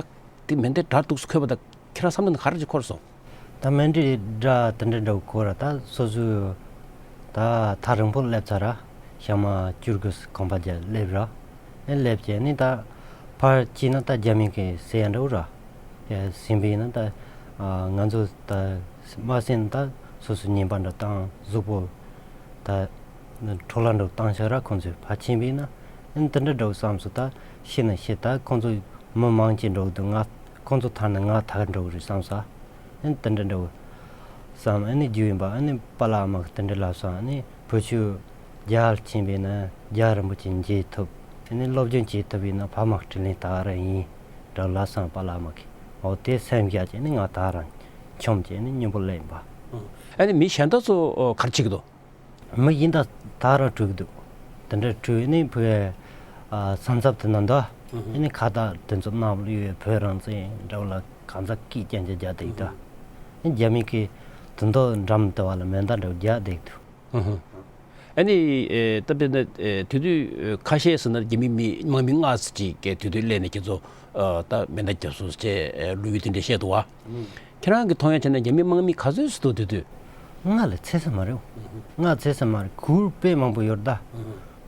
དེ་མེ་མདའི་སྒྲ་འདུག་སེ་འཁོད་པ་ད་ཁྱེད་རང་བསམ་བློ་ནང་ག་རེ་ཅིག་འཁོར་སོང་། ད་མེ་མདའི་སྒྲ་དེ་འདྲ་འདྲ་བོ་འཁོར་ར་ད་སོ་སོའི་ད་ཐག་རིང་པོ་སླེབས་ཚར་ར་ཞག་མ་བཅུ་དགུ་གོམ་པ་རྒྱག་སླེབས་ར་ཨེ་སླེབས་བྱས་ནི་ད་ཕར་ཅིག་ན་ད་རྒྱ་མི་གི་སེ་ཡ་འདྲ་བོ་ར་ཡ་ཟིན་པ་ཡིན་ན་ད་ང་ཚོ་ད་མ་ཟིན་ད་སོ་སོ་ཉེན་པ་འདྲ་བཏང་གཟུགས་པོ་ད། འཕྲོ་བརླག་འགྲོ་བཏང་ཤག་ར་ཁོང་ཚོས་ཕར་ཕྱིན་པས་ན་ཨ་ནི་དེ་འདྲ་འདྲ་བོ་བསམ་སོང་ད་ཤི་ན་ཤི་ད་ཁོང་ཚོ་མི་མང་ཆེ་འགྲོ་གི་འདུག་ང་ཁོང་ཚོ་ཐར་ན་ང་ཐར་འགྲོ་གི་རེད་བསམ་ས་ཨ་ནི་དེ་འདྲ་འདྲ་བོ་བསམ་ཨ་ནི་རྒྱུ་ཡིན་པ་ཨ་ནི་པཱ་ལགས་མ་གི་དེ་འདྲ་ལབ་སོང་ཨ་ནི་བུ་ཆུ་རྒྱ་ལ་ཕྱིན་པས་ན་རྒྱ་རིན་པོ་ཆེ་མཇལ་ཐུབ་ཨ་ནི་སློབ་སྦྱོང་བྱེད་ཐུབ་ཡིན་ན་ཕ་མ་གི་དྲིན་ལན་ད་ར་ཡིན་འདྲ་ལབ་སོང་པཱ་ལགས་མ་གི་འོ་དེ་སེམས་བཞག་ཅེ་ཨ་ནི་ང་ད་ར་འཁྱོམ་ཅེ་ཨ་ནི་སྙིང་པོ་ལེན་པ། ཨ་ནི་མི་གཞན་དག་ཚོ་ག་རེ་བྱེད་ཀྱི་འདུག་མི་ཡིན་ད་ད་ར་བྲོས་ཀྱི་འདུག་དེ་འདྲ་བྲོས་ནས་བུ་ཨ་ས་མཚམས་དེ་ན་འདུག་ཨ་ནི་ཁ་བཏགས་དེ་ཚོ་གནམ་ལ་གཡུག་བའི་བོད་རང་བཙན་འདྲ་བོ་ལ་གང་ཟག་སྐད་རྐྱང་རྐྱང་རྒྱག་བསྡད་ཀྱི་འདུག་ཨ་ནི་རྒྱ་མི་གིས་དེ་འདྲ་འགྲམ་དེ་བ་ལ་མེ་མདའ་འདྲ་བོ་རྒྱག་བསྡད་ཀྱི་འདུག་ཨ་ནི་ཨེ་ད་དཔེར་ན་ཨེ་དེ་དུས་ཨེ་ཁ་ཤས་ཟེར་ན་རྒྱ་མི་མི་དམག་མི་ལྔ་ཙམ་ཅིག་གིས་དེ་དུས་སླེབས་ནས་ཁྱེད་ཚོ་ཨ་ད་མེ་མདའ་རྒྱབ་སོང་ཅེས་ཨེ་ལོ་རྒྱུས་དེ་འདྲ་བཤད་འདུག་བ། ཁྱེད་རང་གི་མཐོང་ཡ་བྱས་ན་རྒྱ་མི་དམག་མི་ག་ཚོད་ཙམ་འདུག་དེ་དུས། ལྔ་ལས་ཚད་ས་མ་རེད། ལྔ་ཚད་ས་མ་རེད། གུར་དཔེ་མང་པོ་ཡོད་ད།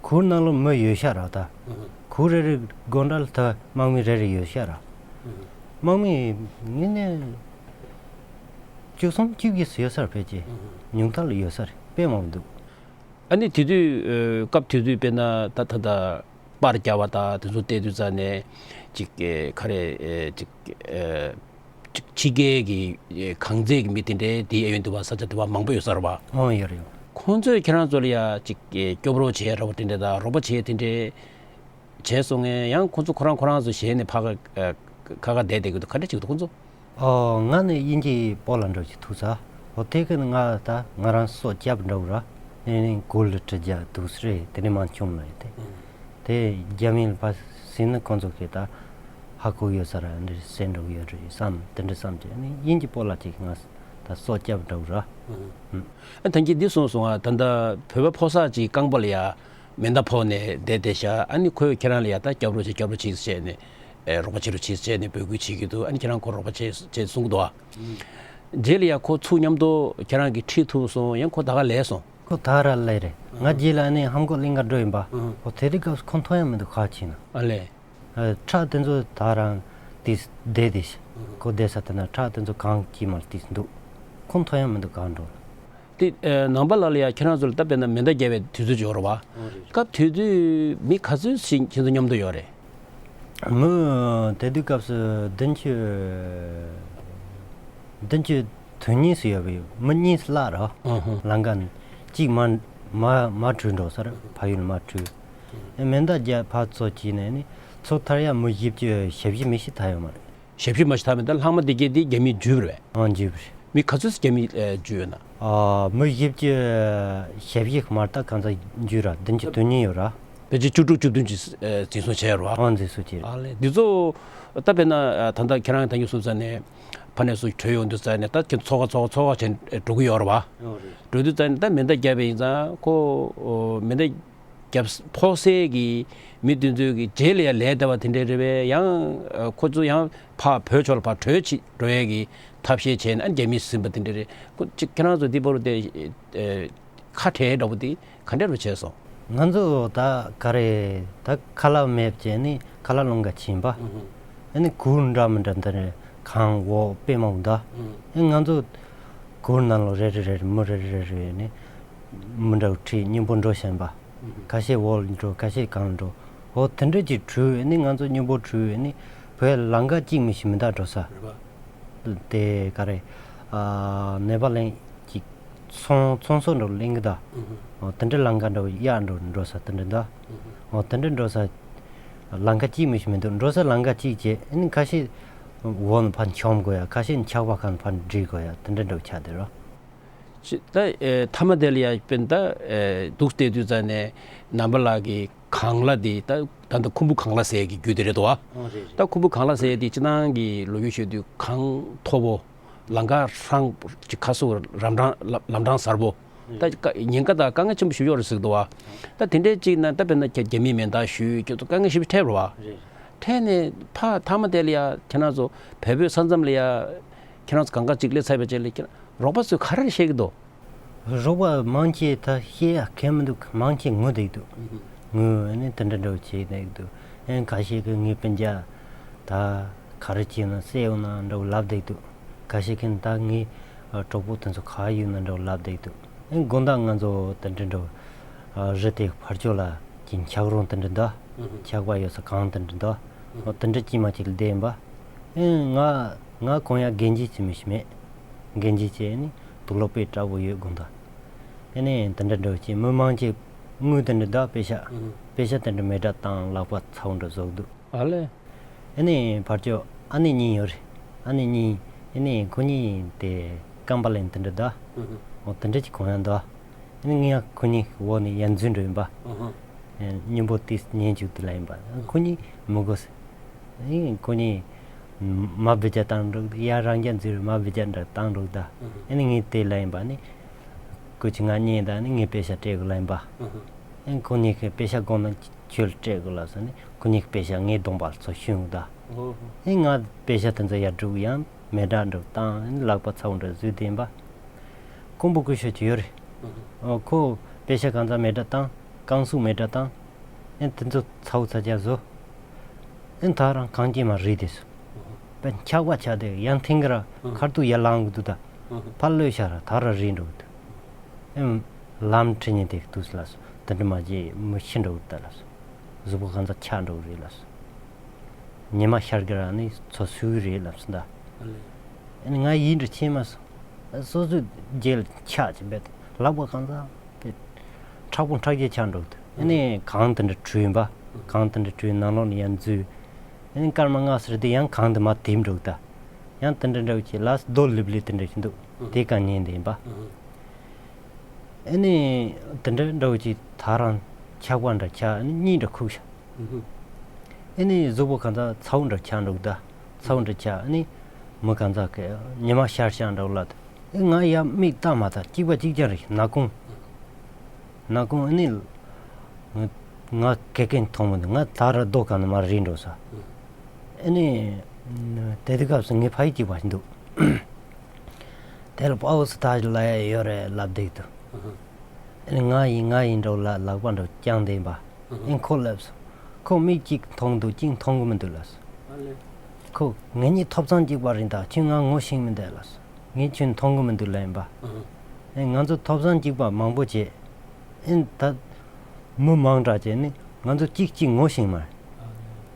གུར་ནང་ལ་མི་ཡོད་ཤག་ར་ད། གུར་རེ་རེ་སྒོ་འགྲམ་ལ་ད་དམག་མི་རེ་རེ་ཡོད་ཤག་ར། དམག་མི་ངེས་ནས་བཅུ་གསུམ་བཅུ་བཞི་ཙམ་ཡོད་ས་རེད་ཕལ་ཆེར། ཉུང་མཐའ་ལ་ཡོད་ས་རེད། དཔེ་མང་པོ་འདུག་ཨ་ནི་དེ་དུས་ཨ་སྐབས་དེ་དུས་དཔེར་ན་ད་ད་ད་པར་རྒྱག་པ་དང་དེ་ཚོ་བལྟས་དུས་ཙ་ནས་ཅིག་ཨེ་ག་རེ་ཨེ་ཅིག་ཨེ་ཅིག་ཕྱི་རྒྱལ་གྱི་ཨེ་གངས་འཛིན་གྱི་མི་དེ་འདྲའི་དེའི་ཨེ་ཡོན་དུ་བ་ས་ཆ་དུ་བ་མང་པོ་ཡོད་ས་རེད་བ། ཨོ་ཡོད་རེད་ཡོད། ཁོང་ཚོས་ཁྱེད་རང་ཚོ་ལ་ཡ་ཅིག་ཨེ་སྐྱོབ་རོགས་བྱེད་ར་བ་དེ་འདྲ་དང་རོགས་པ་བྱེད་དེ་འདྲའི་བྱས་སོང་ངས་ཡང་ཁོ་ཚོ་ཁོ་རང་ཁོ་རང་ཚོ་ཞལ་ནས་ཕ་ག་ཨ་ཁ་ཁ་བསྡད་བསྡད་ཀྱི་འདུག་ག་འདྲ་ཅིག་འདུག་ཁོ་ཚོ། ཨོ་ང་ནི་དབྱིན་ཇིའི་སྤོ་ལགས་འདྲ་ཅིག་ཐུག་ཚར། ཨོ་དེ་གི་ང་ད་ང་རང་སྲོག་སྐྱབས་འདྲ་བོ་ར་ནི་ནི་གོ་ལི་ཁྲི་རྒྱ་འདུག་སེ་རེད་དེ་ནི་མ་འཁྱོམ་ལ་ཡོད་དེ། དེ་རྒྱ་མིའི་ཕ་སྲིད་ནི་ཁོ་ཚོ་གི་ད་ཧ་གོ་ཡོད་ས་ར་འདྲ་སེ་འགྲོ་གི་ཡོད་རེད་བསམ་དེ་འདྲ་བསམ་གྱི་ནི་དབྱིན་ཇི་སྤོ་ལགས་ཅིག་ང་ད་སྲོག་སྐྱབས་འདྲ་བོ་ར། ཨ་ཐང་གི་འདི་སོང་སོང་ཨ་ད་ད་བོད་པ་ཕོ་གསར་ཅིག་རྐང་པ་ལ་ཡ། མེ་མདའ་ཕོག་ནས་བསྡད་བསྡད་ཤག་ཨ་ནི་ཁོས་ཁྱེད་རང་ལ་ཡ་ད་སྐྱབས་རོགས་བྱེད་སྐྱབས་རོགས་བྱེད་ཟེར་བྱས་ནས་ཨེ་རོགས་པ་བྱེད་རོགས་བྱེད་ཟེར་བྱས་ནས་འབོད་སྐུལ་བྱེད་ཀྱི་འདུག་ཨ་ནི་ཁྱེད་རང་ཁོ་རོགས་པ་བྱེད་བྱེད་གསུང་གི་འདུག་ཨ། རྗེས་ལ་ཡ་ཁོ་ཚུར་མཉམ་དུ་ཁྱེད་རང་གིས་ཁྲིད་ཐུབ་སོང་ཡང་ཁོ་ད་ག་ལས་སོང་། ཁོ་ད་ར་ལས་རེད། ང་རྗེས་ལ་ཨ་ནི་ཧམ་གོ་གླིང་ག་འགྲོ་ཡིན་པ། ཁོ་དེ་རིང་སྐབས་སུ་ཁོ་མཐོང་ཡ་མི་འདུག་ག་ཕྱིན་ན། ཨ་ལས། ཁྲག་དེ་ཚོ་ད་རང་དེ་བསྡད་དེ་ཤི། ཁོ་བསྡད་ས་དེ་ན་ཁྲག་དེ་ཚོ་གང་སྐྱིད་མ་དེ་འདུག་ཁོ་མཐོང་ཡ་མི་འདུག་གང་འགྲོ། དེ་ནང་པ་ལ་ལ་ཡ་ཁྱེད་རང་ཚོ་ལ་ད་དཔེར་ན་མེ་མདའ་རྒྱག་པའི་དུས་ཚོད་ཅིག་ཡོད་རེད་བ། སྐབས་དེ་དུས་མི་ག་ཚོད་ཞིག་ཁྱེད་ཚོ་མཉམ་དུ་ཡོད་རེད། མི་དེ་དུས་སྐབས་སུ་བདུན་ཅུ་བདུན་ཅུ་དོན་གཉིས་སུ་ཡོད་པའི་མི་གཉིས་སུ་བརླག་རོ། ལང་ཀ་གཅིག་མ་མ་མ་བྲོས་འགྲོ་ས་རེད། ཕ་ཡུལ་མ་བྲོས། ཨེ་མེ་མདའ་རྒྱབ་ཕར་ཚུར་བྱས་ནས་ནི་ཚུར་ཐར་ཡ་མི་བཞི་བཅུ་ཞེ་བཞི་མི་ཞིག་ཐར་ཡོད་མ་རེད། ཞེ་བཞི་མ་ཞིག་ཐར་མེད་ད་ལྷག་མ་དེ་གས་དེ་རྒྱ་མིས་འཇུས་པ་རེད། ཨང་འཇུས་པ་རེད། མི་ག་ཚོད་རྒྱ་མིས་ཨེ་འཇུས་ཡོད་ན། ཨ་མི་བཞི་བཅུ་ཞེ་བཞི་མར་ད་གང་ཚ་འཇུས་ར་བདུན་ཅུ་དོན་གཉིས་ཡོད་ར། ཕལ་ཆེར་བཅུ་དྲུག་བཅུ་བདུན་ཅིག་ཨ་འཛིན་བཟུང་བྱས་ཡོད་རེད་བ། ཨང་འཛིན་བཟུང་བྱས། ཨ་ལས། འདི་ཚོ་ད་དཔེར་ན་ཨ་ད་ལྟ་ཁྱེད་རང་ད་ཉུ་སུབ་ས་ནས་ཕ་ནས་སུ་བྲོས་ཡོང་དུས་ས་ནས་ད་ཁྱེད་ཚོགས་ཁ་ཚོགས་ཁ་ཚོགས་ཁ་བྱས་འགྲོ་གི་ཡོད་རེད་བ། ཨོ་རེད། འགྲོ་དུས་ས་ནས་ད་མེ་མདའ་བརྒྱབ་པ་ཡིན་ཙང་ཁོ་ཨོ་མེ་མདའ་བརྒྱབ་ཕོག་སའི་གི་མི་དེ་ཚོའི་གི་རྗེས་ལ་ཡང་ལན་བཏབ་པ་དེ་འདྲ་རེད་པས། ཡང་ཨ་ཁོ་ཚོ་ཡང་ཕར་བོད་ཕྱོགས་ལ་ཕར་བྲོས་ཕྱིན་འགྲོ་ཡས་གི་ཐབས་ཤེས་བྱས་ནས་ཨ་རྒྱ་མིས་ཟིན་པ་དེ་འདྲ་རེད། ཁོ་ཅིག་ཁྱེད་རང་ཚོ་འདི་བར་དུ་དེ་ཨ་ཁ་བྲལ་འདྲ་པོ་དེ་ག་འདྲ་རུ་བྱས་སོང་། ང་ཚོ་ད་ག་རེ་ད་ཁ་ལག་མེད་བྱས་ནས་ཁ་ལག་སློང་ག་ཕྱིན་པ། ཨ་ནི་གུར་འདྲ་མི་འདྲ་འདི་རེད། གངས་འོག་དཔེ་མང་པོ་འདུག་ཨ་ང་ཚོ་གུར་ནང་ལོགས་རེ་རེ་རེ་རེ་མི་རེ་རེ་རེ་རེ་ནས་མི་འདྲ་བོ་ཁྲིད་སྙིང་པོ་འགྲོ་བཞིན་པ། ཁ་ཤས་འོག་ལ་འགྲོ། ཁ་ཤས་གངས་ལ་འགྲོ། འོ་དེ་འདྲ་ཅིག་བྲོས་ནས་ང་ཚོ་སྙིང་པོ་བྲོས་ནས་བོད་ལམ་ཁ་གཅིག་མི་ཤེས་མི་འདུག་འགྲོ་ས། རེད་པ། དེ་ག་རེ། ཨ་ནེ་པ་ལན་གྱི་ཚོང་ཚོང་ཟོག་འདྲ་བོ་ལེན་གི་ད། ཨུ་ཧུ། འོ་དེ་འདྲ་ལམ་ཁ་འདྲ་བོ་གཡར་འགྲོ་འགྲོ་ས་དེ་འདྲ་འདུག་ཨུ་ཧུ། འོ་དེ་འདྲ་འགྲོ་ས་ལམ་ཁ་གཅིག་མི་ཤེས་མི་འདུག་འགྲོ་ས་ལམ་ཁ་གཅིག་བྱས་ཨ་ནི་ཁ་ཤས་འོག་ནས་ཕར་མཆོང་དགོས་ཡ། ཁ་ཤས་ཆག་པ་ཁ་ནས་ཕར་འགྲིལ་དགོས་ཡ། དེ་འདྲ་འདྲ་བོ་ཆགས་བསྡད་རོ། ཅི་ད་ཨེ་མཐའ་མ་དེ་ལ་ཡ་དཔེར་ན་ད་ཨེ་འདུག་བལྟས་དུས་ཙང་ནས་ནང་པ་ལགས་ཀྱི་གངས་ལ་དེ་ད་ད་ལྟ་ཁུམ་བུ་གངས་ལ་ཟེར་གྱི་རྒྱུད་དེ་རེད་དོ། ཨོ་རེད་རེད། ད་ཁུམ་བུ་གངས་ལ་ཟེར་དེ་སྤྱིར་བཏང་གི་ལོ་རྒྱུས་ཤོད་དུས་གངས་མཐོ་པོ། ལམ་ཁ་ཧྲང་ཅིག་ཁ་སོ་རམ་འཕྲང་ལམ་ལམ་འཕྲང་གཟར་པོ། ད་ཀ་ཉེན་ཁ་དང་དཀའ་ངལ་ཆེན་པོ་ཞིག་ཡོད་རེད་ཟེར་གི་འདུག་བ། ད་དེ་འདྲའི་ཅིག་ན་ད་དཔེར་ན་རྒྱ་རྒྱ་མིས་མེ་མདའ་གཞུས་ཁྱོད་ཚོ་དཀའ་ངལ་ཞེ་པོ་འཕྲད་རེད་བ། རེད། འཕྲད་ནས་ཕ་མཐའ་མ་དེ་ལ་ཡ་ཁྱེད་རང་ཚོ་བལ་བོད་ས་མཚམས་ལ་ཡ་ཁྱེད་རང་ཚོ་གང་ག་ཅིག་སླེབས་ཚར་བའི་རྗེས་ལ་ཁྱེད་རང་རོགས་པ་ཚོས་ག་རེ་བཤད་གི་འདུག་རོགས་པ་མང་ཆེ་ད་བཤད་ཡ་གང་མི་འདུག་མང་ཆེ་ངུ་བསྡད་འདུག་ངུ་ཨ་ནི་དེ་འདྲ་འདྲ་བོ་བྱས་བསྡད་འདུག་ཨ་ཁ་ཤས་ཀྱིས་ངའི་སྤུན་ཀྱག་ད་ག་རེ་བྱས་ན་བསད་འོང་ན་འདྲ་བོ་ལབ་བསྡད་འདུག་ཁ་ཤས་ཀྱིས་ད་ངའི་གྲོགས་པོ་དེ་ཚོ་ག་ཡོད་ན་འདྲ་བོ་ལབ་བསྡད་འདུག་ཨ་དགོང་དག་ང་ཚོ་དེ་འདྲ་འདྲ་བོ་རི་དེ་ཕར་ཕྱོགས་ལ་གྱི་འཁྱགས་རོམ་དེ་འདྲ་འདུག་འཁྱགས་པ་ཡོད་ས་གངས་དེ་འདྲ་འདུག་འོ་དེ་འདྲ་དཀྱིལ་མ་ཅིག་ལ་བསྡད་ཡིན་པ། ཨེ་ང་ང་གོན་ཡ་གན་རྐྱལ་ཅིག་མི་ཤེས་མེད། གན་རྐྱལ་བྱས་ནི་དུག་ལོག་དཔེ་དྲག་པོ་ཡོད་དགོངས་དག་ཨེ་ནས་དེ་འདྲ་འདྲ་བྱས་མི་མང་ཆེ་དངུལ་དེ་འདྲ་འདུག་པེ་ཤ། པེ་ཤ་དེ་འདྲ་མེ་སྲེག་བཏང་ལག་པ་ཚ་བོ་འདྲ་བཟོ་གི་འདུག་ཨ་ལས། ཨེ་ནས་ཕར་ཕྱོགས་ཨ་ནེ་གཉིས་ཡོད་རེད། ཨ་ནེ་གཉིས་ཨེ་ནས་ཁོ་གཉིས་དེ་ཀམ་པ་ལན་དེ་འདྲ་འདུག་འོ་དེ་འདྲ་ཅིག་གོན་ཡ་འདུག་ཨ་ནི་ངས་ཁོ་གཉིས་འོག་ནས་ཡར་འཛུལ་འགྲོ་ཡིན་པ། ཨ་ཧ། ཨེ་སྙིང་པོ་དེ་ཉན་བཅུག་དེ་ལ་ཡིན་པ། ཁོ་གཉིས་མི་དགོས། ཨེ་ཁོ་གཉིས་མ་བི་ཇ་བཏང་འགྲོ་ཡ་རང་རྒྱ་འཛུལ་མ་བི་ཇ་འདྲ་བཏང་འགྲོ་ད། ཨ་ནི་ངས་དེ་ལ་ཡིན་པ་ནི་ཁོ་ཆུ་ང་ཉན་ད་ནི་ངས་པེ་ཤ་སྤྲད་དགོས་ལ་ཡིན་པ། ཨ་ཧ། ཨེ་ཁོ་གཉིས་ཀྱིས་པེ་ཤ་དགོས་ན་ཁྱོད་ལ་སྤྲད་དགོས་ལ་ཟེར་ནི་ཁོ་གཉིས་ཀྱིས་པེ་ཤ་ངའི་གདོང་པ་ལ་ཚུར་ཤུན་ད། ཨོ་ཧོ། ཨེ་ང་པེ་ཤ་དེ་ཚོ་ཡར་སྒྲུག་ཡང་། མེ་སྲེག་འདྲ་བཏང་ལག་པ་ཚ་བོ་འདྲ་བཟོས་བསྡད་པ། ཀོང་པོ་སྐུ་ཞབས་ཅིག་ཡོད་རེད། ཨོ་ཁོ་པེ་ཤ་གང་ཚ་མེ་སྲེག་བཏང་། རྐང་ཟུག་མེ་སྲེག་བཏང་། ཨེ་དེ་ཚོ་ཚ་བོ་ཚ་རྒྱ་བཟོ། ཨེ་ད་རང་གངས་ཅན་མ་རེད་དེ་སུ། པ་འཁྱག་པ་ཆགས་དེ་ཡང་ཐེངས་གི་ར་ཁར་ཏུ་ཡར་ལངས་གི་འདུག་ད། ཕར་གློད་ཤ་ར་ད་ར་རེད་འགྲོ་གི་འདུག་ཨེ་ལམ་ཁྲིད་ཉན་དེ་གི་འདུག་ལ་སུ་དེ་འདྲ་མ་བྱེད་མི་ཤི་འགྲོ་གི་ད་ལ་སུ། གཟུགས་པོ་གང་ཚ་འཁྱག་འགྲོ་གི་རེད་ལ་སུ། ཉི་མ་ཤར་གི་ར་ནི་ཚོ་སུ་གི་རེད་ལབ་སོང་ད། ཨ་ནི་ང་ཡིད་འདྲ་ཆེས་མ་སོང་། སོ་སོའི་རྗེས་ལ་ཆགས་ཀྱི་བས་ལག་པ་གང་ཚ་བས་མཁྲེགས་པོ་མཁྲེགས་རྒྱ་ཆགས་འགྲོ་གི་འདུག་ཨ་ནི་གངས་དེ་འདྲ་བྲུས་ཡིན་པ། གངས་དེ་འདྲ་བྲུས་ནང་ལོགས་ནས་ཡར་འཛུལ། ཨ་ནི་སྐར་མ་ལྔ་ཙམ་རེ་དེ་ཡང་གངས་དེ་མར་དིམ་འགྲོ་གི་ད། ཡང་དེ་འདྲ་འདྲ་བོ་ཅིག་ལ་རྡོ་ལིབ་ལིབ་དེ་འདྲ་ཞིག་འདུག་དེ་ག་ཉན་དེ་ཡིན་པ། ཨ་ནི་དེ་འདྲ་འདྲ་བོ་ཅིག་ད་རང་འཁྱག་པ་འདྲ་འཁྱག་ཨ་ནི་གཉིད་འདྲ་ཁུག་ཤག་ཨ་ནི་གཟུགས་པོ་གང་ཚ་ཚ་བོ་འདྲ་འཁྱག་འགྲོ་གི་ད། ཚ་བོ་འདྲ་འཁྱག་ཨ་ནི་མི་གང་ཚ་གི་ཉི་མ་ཤར་ཤག་འདྲ་བོ་ལ་ད། ཨེ་ང་ཡར་མིག་ལྟ་མ་ཐག་གཅིག་པ་གཅིག་རྐྱང་རེད། ནག་ཁུང་། ནག་ཁུང་ཨ་ནི་ང་ང་གེ་གེ་མཐོང་མི་འདུག་ང་ད་ར་རྡོ་གང་ནས་མར་རིལ་འགྲོ་ས། ཨ་ནི་དེ་དུས་སྐབས་སུ་ངའི་ཕ་ཡུལ་གཅིག་པ་ཞིག་འདུག་དེ་ལ་པའོ་སི་ཐ་ལ་ཡ་ཡོད་རེད་ལབ་བསྡད་འདུག་ཨ་ནི་ང་ཡིན་ང་ཡིན་འགྲོ་ལ་ལག་པ་འགྲོ་བརྐྱངས་བསྡད་པ། ཨ་ཁོ་ལབ་སོང་། ཁོ་མིག་གཅིག་མཐོང་འདུག་གཅིག་མཐོང་གི་མི་འདུག་ལབ་སོང་། ཁོ་ངེད་གཉིས་ཐོབ་ཚང་གཅིག་པ་རེད་ད་ཁྱོད་ང་ངོ་ཤེས་མི་འདུག་ལབ་སོང་། ངས་ཁྱོད་མཐོང་གི་མི་འདུག་ལབ་ཡིན་པ། ཨ་ང་ཚོ་ཐོབ་ཚང་གཅིག་པ་མང་པོ་བྱས། ཨེ་ད་མི་མང་དྲགས་བྱས་ནི་ང་ཚོ་གཅིག་གཅིག་ངོ་ཤེས་མ་རེད།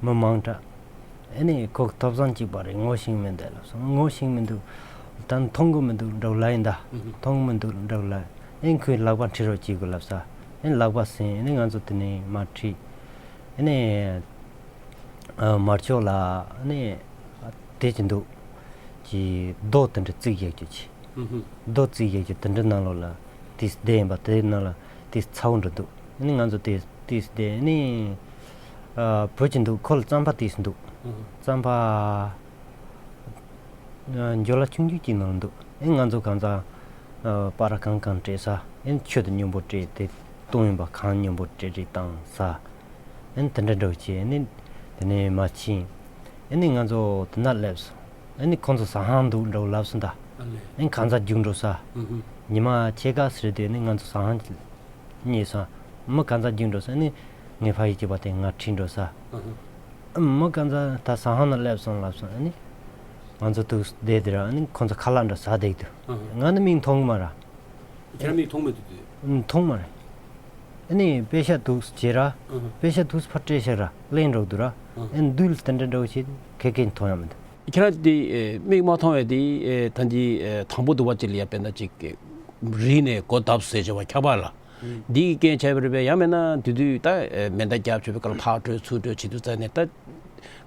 མི་མང་དྲགས། ཨེ་ནས་ཁོ་ཐོབ་ཚང་གཅིག་པ་རེད། ངོ་ཤེས་མི་འདུག་ལབ་སོང་། ངོ་ཤེས་མི་འདུག་ད་མཐོང་གི་མི་འདུག་འདྲ་བོ་ལབ་ཡིན་ད། མཐོང་གི་མི་འདུག་འདྲ་བོ་ལབ། ཨེ་ཁོས་ལག་པ་ཁྲིད་རོགས་བྱེད་དགོས་ལབ་ས། ཨེ་ལག་པ་ཟིན་ཨེ་ནས་ང་ཚོ་དེ་ནས་མར་ཁྲིད། ཨེ་ནས་ཨ་མར་ཕྱོགས་ལ་ཨེ་ནས་དེ་ཅི་འདུག་ཅི་རྡོ་དེ་འདྲ་བརྩིགས་བཞག་རྒྱུ་ཅི། རྡོ་བརྩིགས་བཞག་རྒྱུ་དེ་འདྲ་ནང་ལོགས་ལ་དེ་བསྡད་ཡིན་པ། དེ་ནང་ལ་དེ་ཚ་བོ་འདྲ་འདུག་ཨེ་ནས་ང་ཚོ་དེ། ཏིས་དེ་ནི་ཨ་བུ་གཅིག་འདུག་ཁོ་ལ་རྩམ་པ་ཏིས་འདུག་ཨ་རྩམ་པ་ཨ་འཇོ་ལ་ཆུང་ཆུང་གཅིག་ནང་འདུག་ཨེ་ང་ཚོ་གང་ཚང་ཨ་པར་གང་གང་སྤྲད་ས། ཨེ་ཆུ་དང་མཉམ་པོ་སྤྲད་དེ་བཏུང་ཡིན་པ། གང་མཉམ་པོ་སྤྲད་རེ་བཏང་ས། ཨེ་དེ་འདྲ་འདྲ་བྱས་ནི་དེ་ནས་མ་ཕྱིན། ཨེ་ནི་ང་ཚོ་དེ་ན་སླེབས་སོང་། ཨེ་ནི་ཁོང་ཚོ་ཟ་ཁང་འདུག་འགྲོ་ལབ་སོང་ད། ཨ་ལེ། ཨེ་གང་ཚང་རྒྱུགས་འགྲོ་ས། ཨུ་ཧུ། ཉི་མ་ཕྱེད་ཀ་ཟེར་དུས་ནི་ང་ཚོ་ཟ་ཁང་རྙེད་སོང་། མི་གང་ཚང་རྒྱུགས་འགྲོ་ས། ཨེ་ནི་ངའི་ཕ་ཡུལ་གྱི་བ་དེ་ང་ཁྲིད་འགྲོ་ས། ཨུ་ཧུ། ཨེ་མི་གང་ཚང་ད་ཟ་ཁང་ན་སླེབས་སོང་ལབ་སོང་། ཨེ་ནི་ང་ཚོ་འདུག་བསྡད་དེ་ར། ཨེ་ནི་ཁོང་ཚོ་ཁ་ལག་འདྲ་ཟ་བསྡད་འདུག་ཨུ་ཧུ། ང་ནི་མིག་མཐོང་གི་མ་ར། ཁྱེད་རང་མིག་མཐོང་མེད་དུ་དུས། མཐོང་མ་རེད། ཨ་ནི་པེ་ཤ་འདུག་བྱེད་ར། ཨ་ཧ། པེ་ཤ་འདུག་ཕར་སྤྲད་ཤག་ར་གླེང་འགྲོ་འདུག་ར། ཨ་ཧ། ཨ་ནི་འདུག་དེ་འདྲ་འདྲ་བོ་བྱེད་ཁེ་ཁེ་མཐོང་ཡ་མི་འདུག་ཁྱེད་རང་དེ་ཨེ་མིག་མ་མཐོང་བས་དེ་ཨེ་ད་འདི་ཨེ་དང་པོ་འདུག་བ་ཅིག་ལ་ཡ་དཔེར་ན་ཅིག་རིལ་ནས་སྒོ་བརྡབས་ཟེར་བྱ་བ་ཁྱབ་པ་ལ། ཨ་འདི་གི་རྐྱེན་བྱས་པ་རེད་པས། ཡང་མིན་ན་དེ་དུས་ད་ཨེ་མེ་མདའ་རྒྱབ་བྱས་པའི་སྐབས་ལ་ཕར་འགྲོ་ཚུར་འགྲོ་བྱེད་དུས་ཙ་ནས་ད།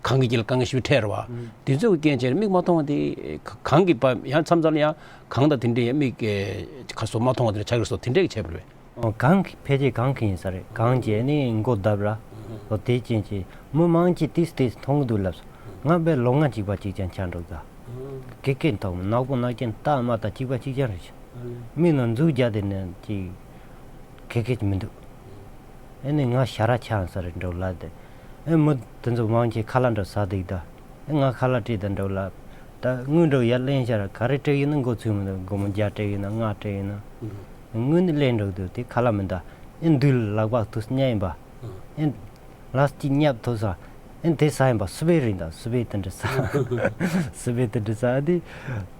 གངས་ཀྱི་དཀྱིལ་གངས་ཤུལ་ཁྲེར་བ། ཨ་དེ་ཚོའི་རྐྱེན་བྱས་མིག་མ་མཐོང་བ་དེ་གངས་ཀྱི་བ་ཡང་མཚམས་མཚམས་ལ་ཡང་གངས་དང་དེ་འདྲའི་མིག་གི་ཁ་སོ་མ་མཐོང་བ་དེ་འདྲ་ཆགས་ཀྱི་སོ་དེ་འདྲས་ཀྱི་བྱས་པ་རེད། ཨོ་གངས་ཀྱི་ཕལ་ཆེར་གངས་ཀྱི་ཡིན་ས་རེད། གངས་ཀྱི་ནི་མགོ་བརྡབ་ར། ཨོ་དེ་རྐྱེན་བྱས་མི་མང་ཆེ་ཏིས་ཏིས་མཐོང་གི་འདུག་ལབ་སོང་། ང་དཔེ་ལོ་ལྔ་གཅིག་པ་གཅིག་རྐྱང་ཆགས་འགྲོ་ད། ཀེ་ཀེ་མཐོང་ནག་པོ་ནག་རྐྱང་རྟགས་མ་ད་གཅིག་པ་གཅིག་རྐྱང་རེད། མིག་ནང་མཛུབ་རྒྱག་དེ་ནས་ཅིག་གེ་གེ་ཅིག་མི་འདུག་ཨེ་ནི་ང་ཞ་ར་ཆགས་ས་རེད་འགྲོ་ལ་དེ། ཨེ་མི་དེ་ཚོ་མང་ཆེ་ཁ་ལག་འདྲ་ཟ་འདུག་ད། ཨེ་ང་ཁ་ལག་སྤྲད་དང་འགྲོ་ལ། ད་དངུལ་འགྲོ་ཡར་ལེན་ཤ་ར་ག་རེ་སྤྲད་ཡིན་ན་མགོ་ཚོས་མི་འདུག་སྒོར་མོ་བརྒྱ་སྤྲད་ཡིན་ན་ལྔ་སྤྲད་ཡིན་ན། དངུལ་ནི་ལེན་འགྲོ་འདུག་དེ་ཁ་ལག་མི་འདུག་ཨེ་འདུག་ལག་པ་དུས་ཉལ་ཡིན་པ། ཨེ། ལགས་ཀྱིས་བརྙབ་ཐུབ་ས། ཨེ་དེ་ཟ་ཡིན་པ་སི་པེ་རིང་དང་སི་པེ་དེ་འདྲ་ཟ། སི་པེ་དེ་འདྲ་ཟ་དེ།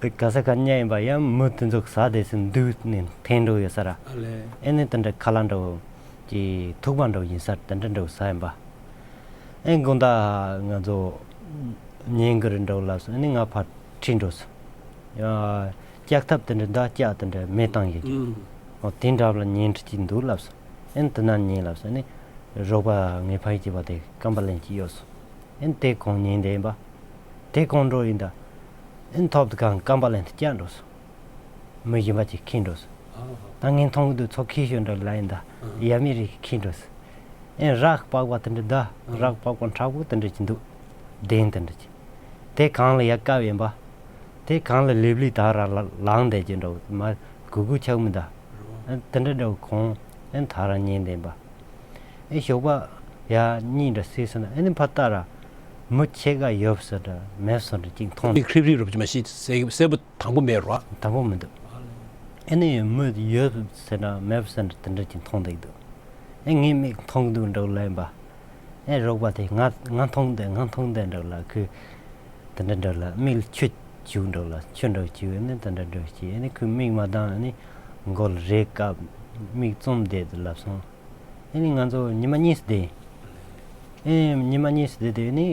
དེ་ག་ས་ག་ཉལ་ཡིན་པ་ཡང་མི་དེ་ཚོ་ཟ་དེ་སི་འདུག་ནས་འཐེན་འགྲོ་ཡོད་ས་ར། ཨ་ལས། ཨེ་ནི་དེ་འདྲ་ཁ་ལག་འགྲོ། ཀྱི་ཐུག་པ་འགྲོ་ཡིན་ས་དེ་འདྲ་འགྲོ་ཟ་ཡིན་པ། ཨེ་དགོང་དག་ང་ཚོ་ཉལ་གི་རེད་འགྲོ་ལབ་སོང་། ཨེ་ནི་ང་ཕར་ཁྲིད་འགྲོ་སོང་། ཡ། ལྕགས་ཐབ་དེ་འདྲ་འདྲ་ལྕགས་དེ་འདྲ་མེ་བཏང་ཡོད་ཀྱི། ཨོ་དེ་འདྲ་ལ་ཉལ་འདྲ་ཅིག་འདུག་ལབ་སོང་། ཨེ་དེ་ན་ཉལ་ལབ་སོང་། ཨེ་ནི་རོགས་པ་ངའི་ཕ་ཡུལ་གྱི་བ་དེ་ཀམ་པ་ལན་གྱི་ཡོད་སོང་། ཨེ་ནི་དེ་གོང་ཉལ་བསྡད་ཡིན་པ། དེ་གོང་འགྲོ་ཡིན་ད། ཨེ་ནི་ཐོབ་དུ་གང་ཀམ་པ་ལན་དུ་བསྐྱལ་འགྲོ་སོང་། མི་གཞན་པ་ཅིག་ཁྱེར་འགྲོ་སོང་། ད་ངས་མཐོང་གི་འདུག་ཚོ་ཁྱེར་ཤོག་འདྲ་ལབ་ཡིན་ད། ཡ་མི་རིགས་ཁྱེར་འགྲོ་སོང་། ཨེ་རག་པགས་པ་དེ་འདྲ་ད། རག་པགས་པ་མཁྲེགས་པོ་དེ་འདྲ་ཅིག་འདུག་གདན་དེ་འདྲ་ཅིག་དེ་གང་ལ་ཡ་བཀབ་ཡིན་པ། དེ་གང་ལ་ལེབ་ལེབ་ད་ར་ལ་ལངས་བསྡད་ཀྱི་འགྲོ་མ། གུ་གུ་ཆགས་མི་ད། ཨེ་དེ་འདྲ་འདྲ་གོང་ཨེ་ད་ར་ཉན་བསྡད་པ། ཨེ་ཞོགས་པ་ཡ་གཉིད་འདྲ་སད་སོང་ན་ཨེ་ནི་ཕར་ལྟ་ར། མི་ཕྱེད་ཀ་ཡོད་ས་འདྲ་མེད་ས་འདྲ་ཅིག་མཐོང་། མིག་ཧྲིབ་ཧྲིབ་རུབ་ཀྱི་མ་གཞི་གསལ་གསལ་པོ་དང་པོ་མེད་རོ། དང་པོ་མི་འདུག་ཨེ་ནི་མི་ཡོད་ས་འདྲ་མེད་ས་འདྲ་དེ་འདྲ་ཅིག་མཐོང་བསྡད་འདུག་ཨེ་ངས་མིག་མཐོང་གི་འདུག་འདྲ་ལབ་ཡིན་པ། ཨེ་རོགས་པ་དེ་ང་ང་མཐོང་བསྡད་ང་མཐོང་བསྡད་འདྲ་ལ་ཁོས། དེ་འདྲ་འདྲ་ལ་མིག་ལ་ཆུ་བྱུག་འདྲ་ལ་ཆུ་འདྲ་བྱུག་ཨེ་ནི་དེ་འདྲ་འདྲ་བྱས་ཨེ་ནི་ཁོས་མིག་མ་གདངས་ཨེ་ནི་མགོ་ལ་རས་བཀབ་མིག་བཙུམ་བསྡད་དུ་ལབ་སོང་། ཨེ་ནི་ང་ཚོ་ཉི་མ་གཉིས་སུ་བསྡད། ཨེ་ཉི་མ་གཉིས་སུ་བསྡད་དེ་ཨེ་ནི་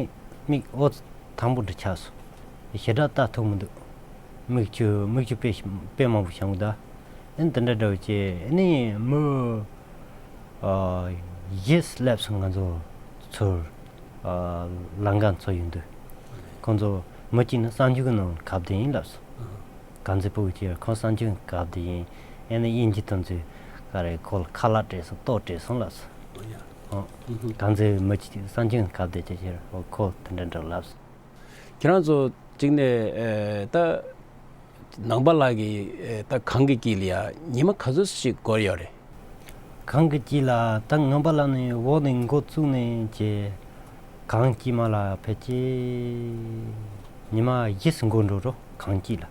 མིག་འོ་དང་པོ་འདྲ་ཆགས་སོང་། ཞེ་དྲག་ལྟ་ཐུབ་མི་འདུག་མིག་ཆུ་མིག་ཆུ་དཔེ་དཔེ་མང་པོ་བྱུང་གི་ད། ཨེ་ནི་དེ་འདྲ་འདྲ་བོ་བྱས་ཨེ་ནི་མི་ཨ་བཞི་སླེབས་སོང་། ང་ཚོ་ཚུར་ཨ་ལམ་ཁ་ཚུར་ཡོང་དུས་ཁོང་ཚོ་མི་གཅིག་ནི་གསང་སྤྱོད་ཀྱི་ནང་གབ་བསྡད་ཡིན་ལབ་སོང་། གང་ཚེ་ཕུ་གུ་ཅེས་ཁོང་གསང་སྤྱོད་གབ་བསྡད་ཡིན། ཨེ་ནི་དབྱིན་ཇི་དེ་ཚོས་ག་རེ་ཁོ་ལ་ཁ་ལག་སྤྲད་སོང་ལྟོ་སྤྲད་སོང་ལབ་སོང་། ཨོ་ཡ། ཨོ་ཨུ་ཧུ། གང་ཚེ་མི་གཅིག་གསང་སྤྱོད་གབ་བསྡད་ཅེས་ཁོ་དེ་འདྲ་འདྲ་ལབ་སོང་། ཁྱེད་རང་ཚོ་གཅིག་ནས་ཨེ་ད་ནང་པ་ལགས་ཀྱི་ཨེ་ད་གངས་ཀྱི་དཀྱིལ་ལ་ཡ་ཉི་མ་ག་ཚོད་ཞིག་འགོར་ཡོད་རེད། གངས་ཀྱི་དཀྱིལ་ལ་ད་ནང་པ་ལགས་ནས་འོག་ནས་འགོ་བཙུགས་ནས་ཀྱི་གངས་དཀྱིལ་མ་ལ་ཕལ་ཆེར་ཉི་མ་བཞི་ཙམ་འགོར་འགྲོ་རོ། གངས་དཀྱིལ་ལ་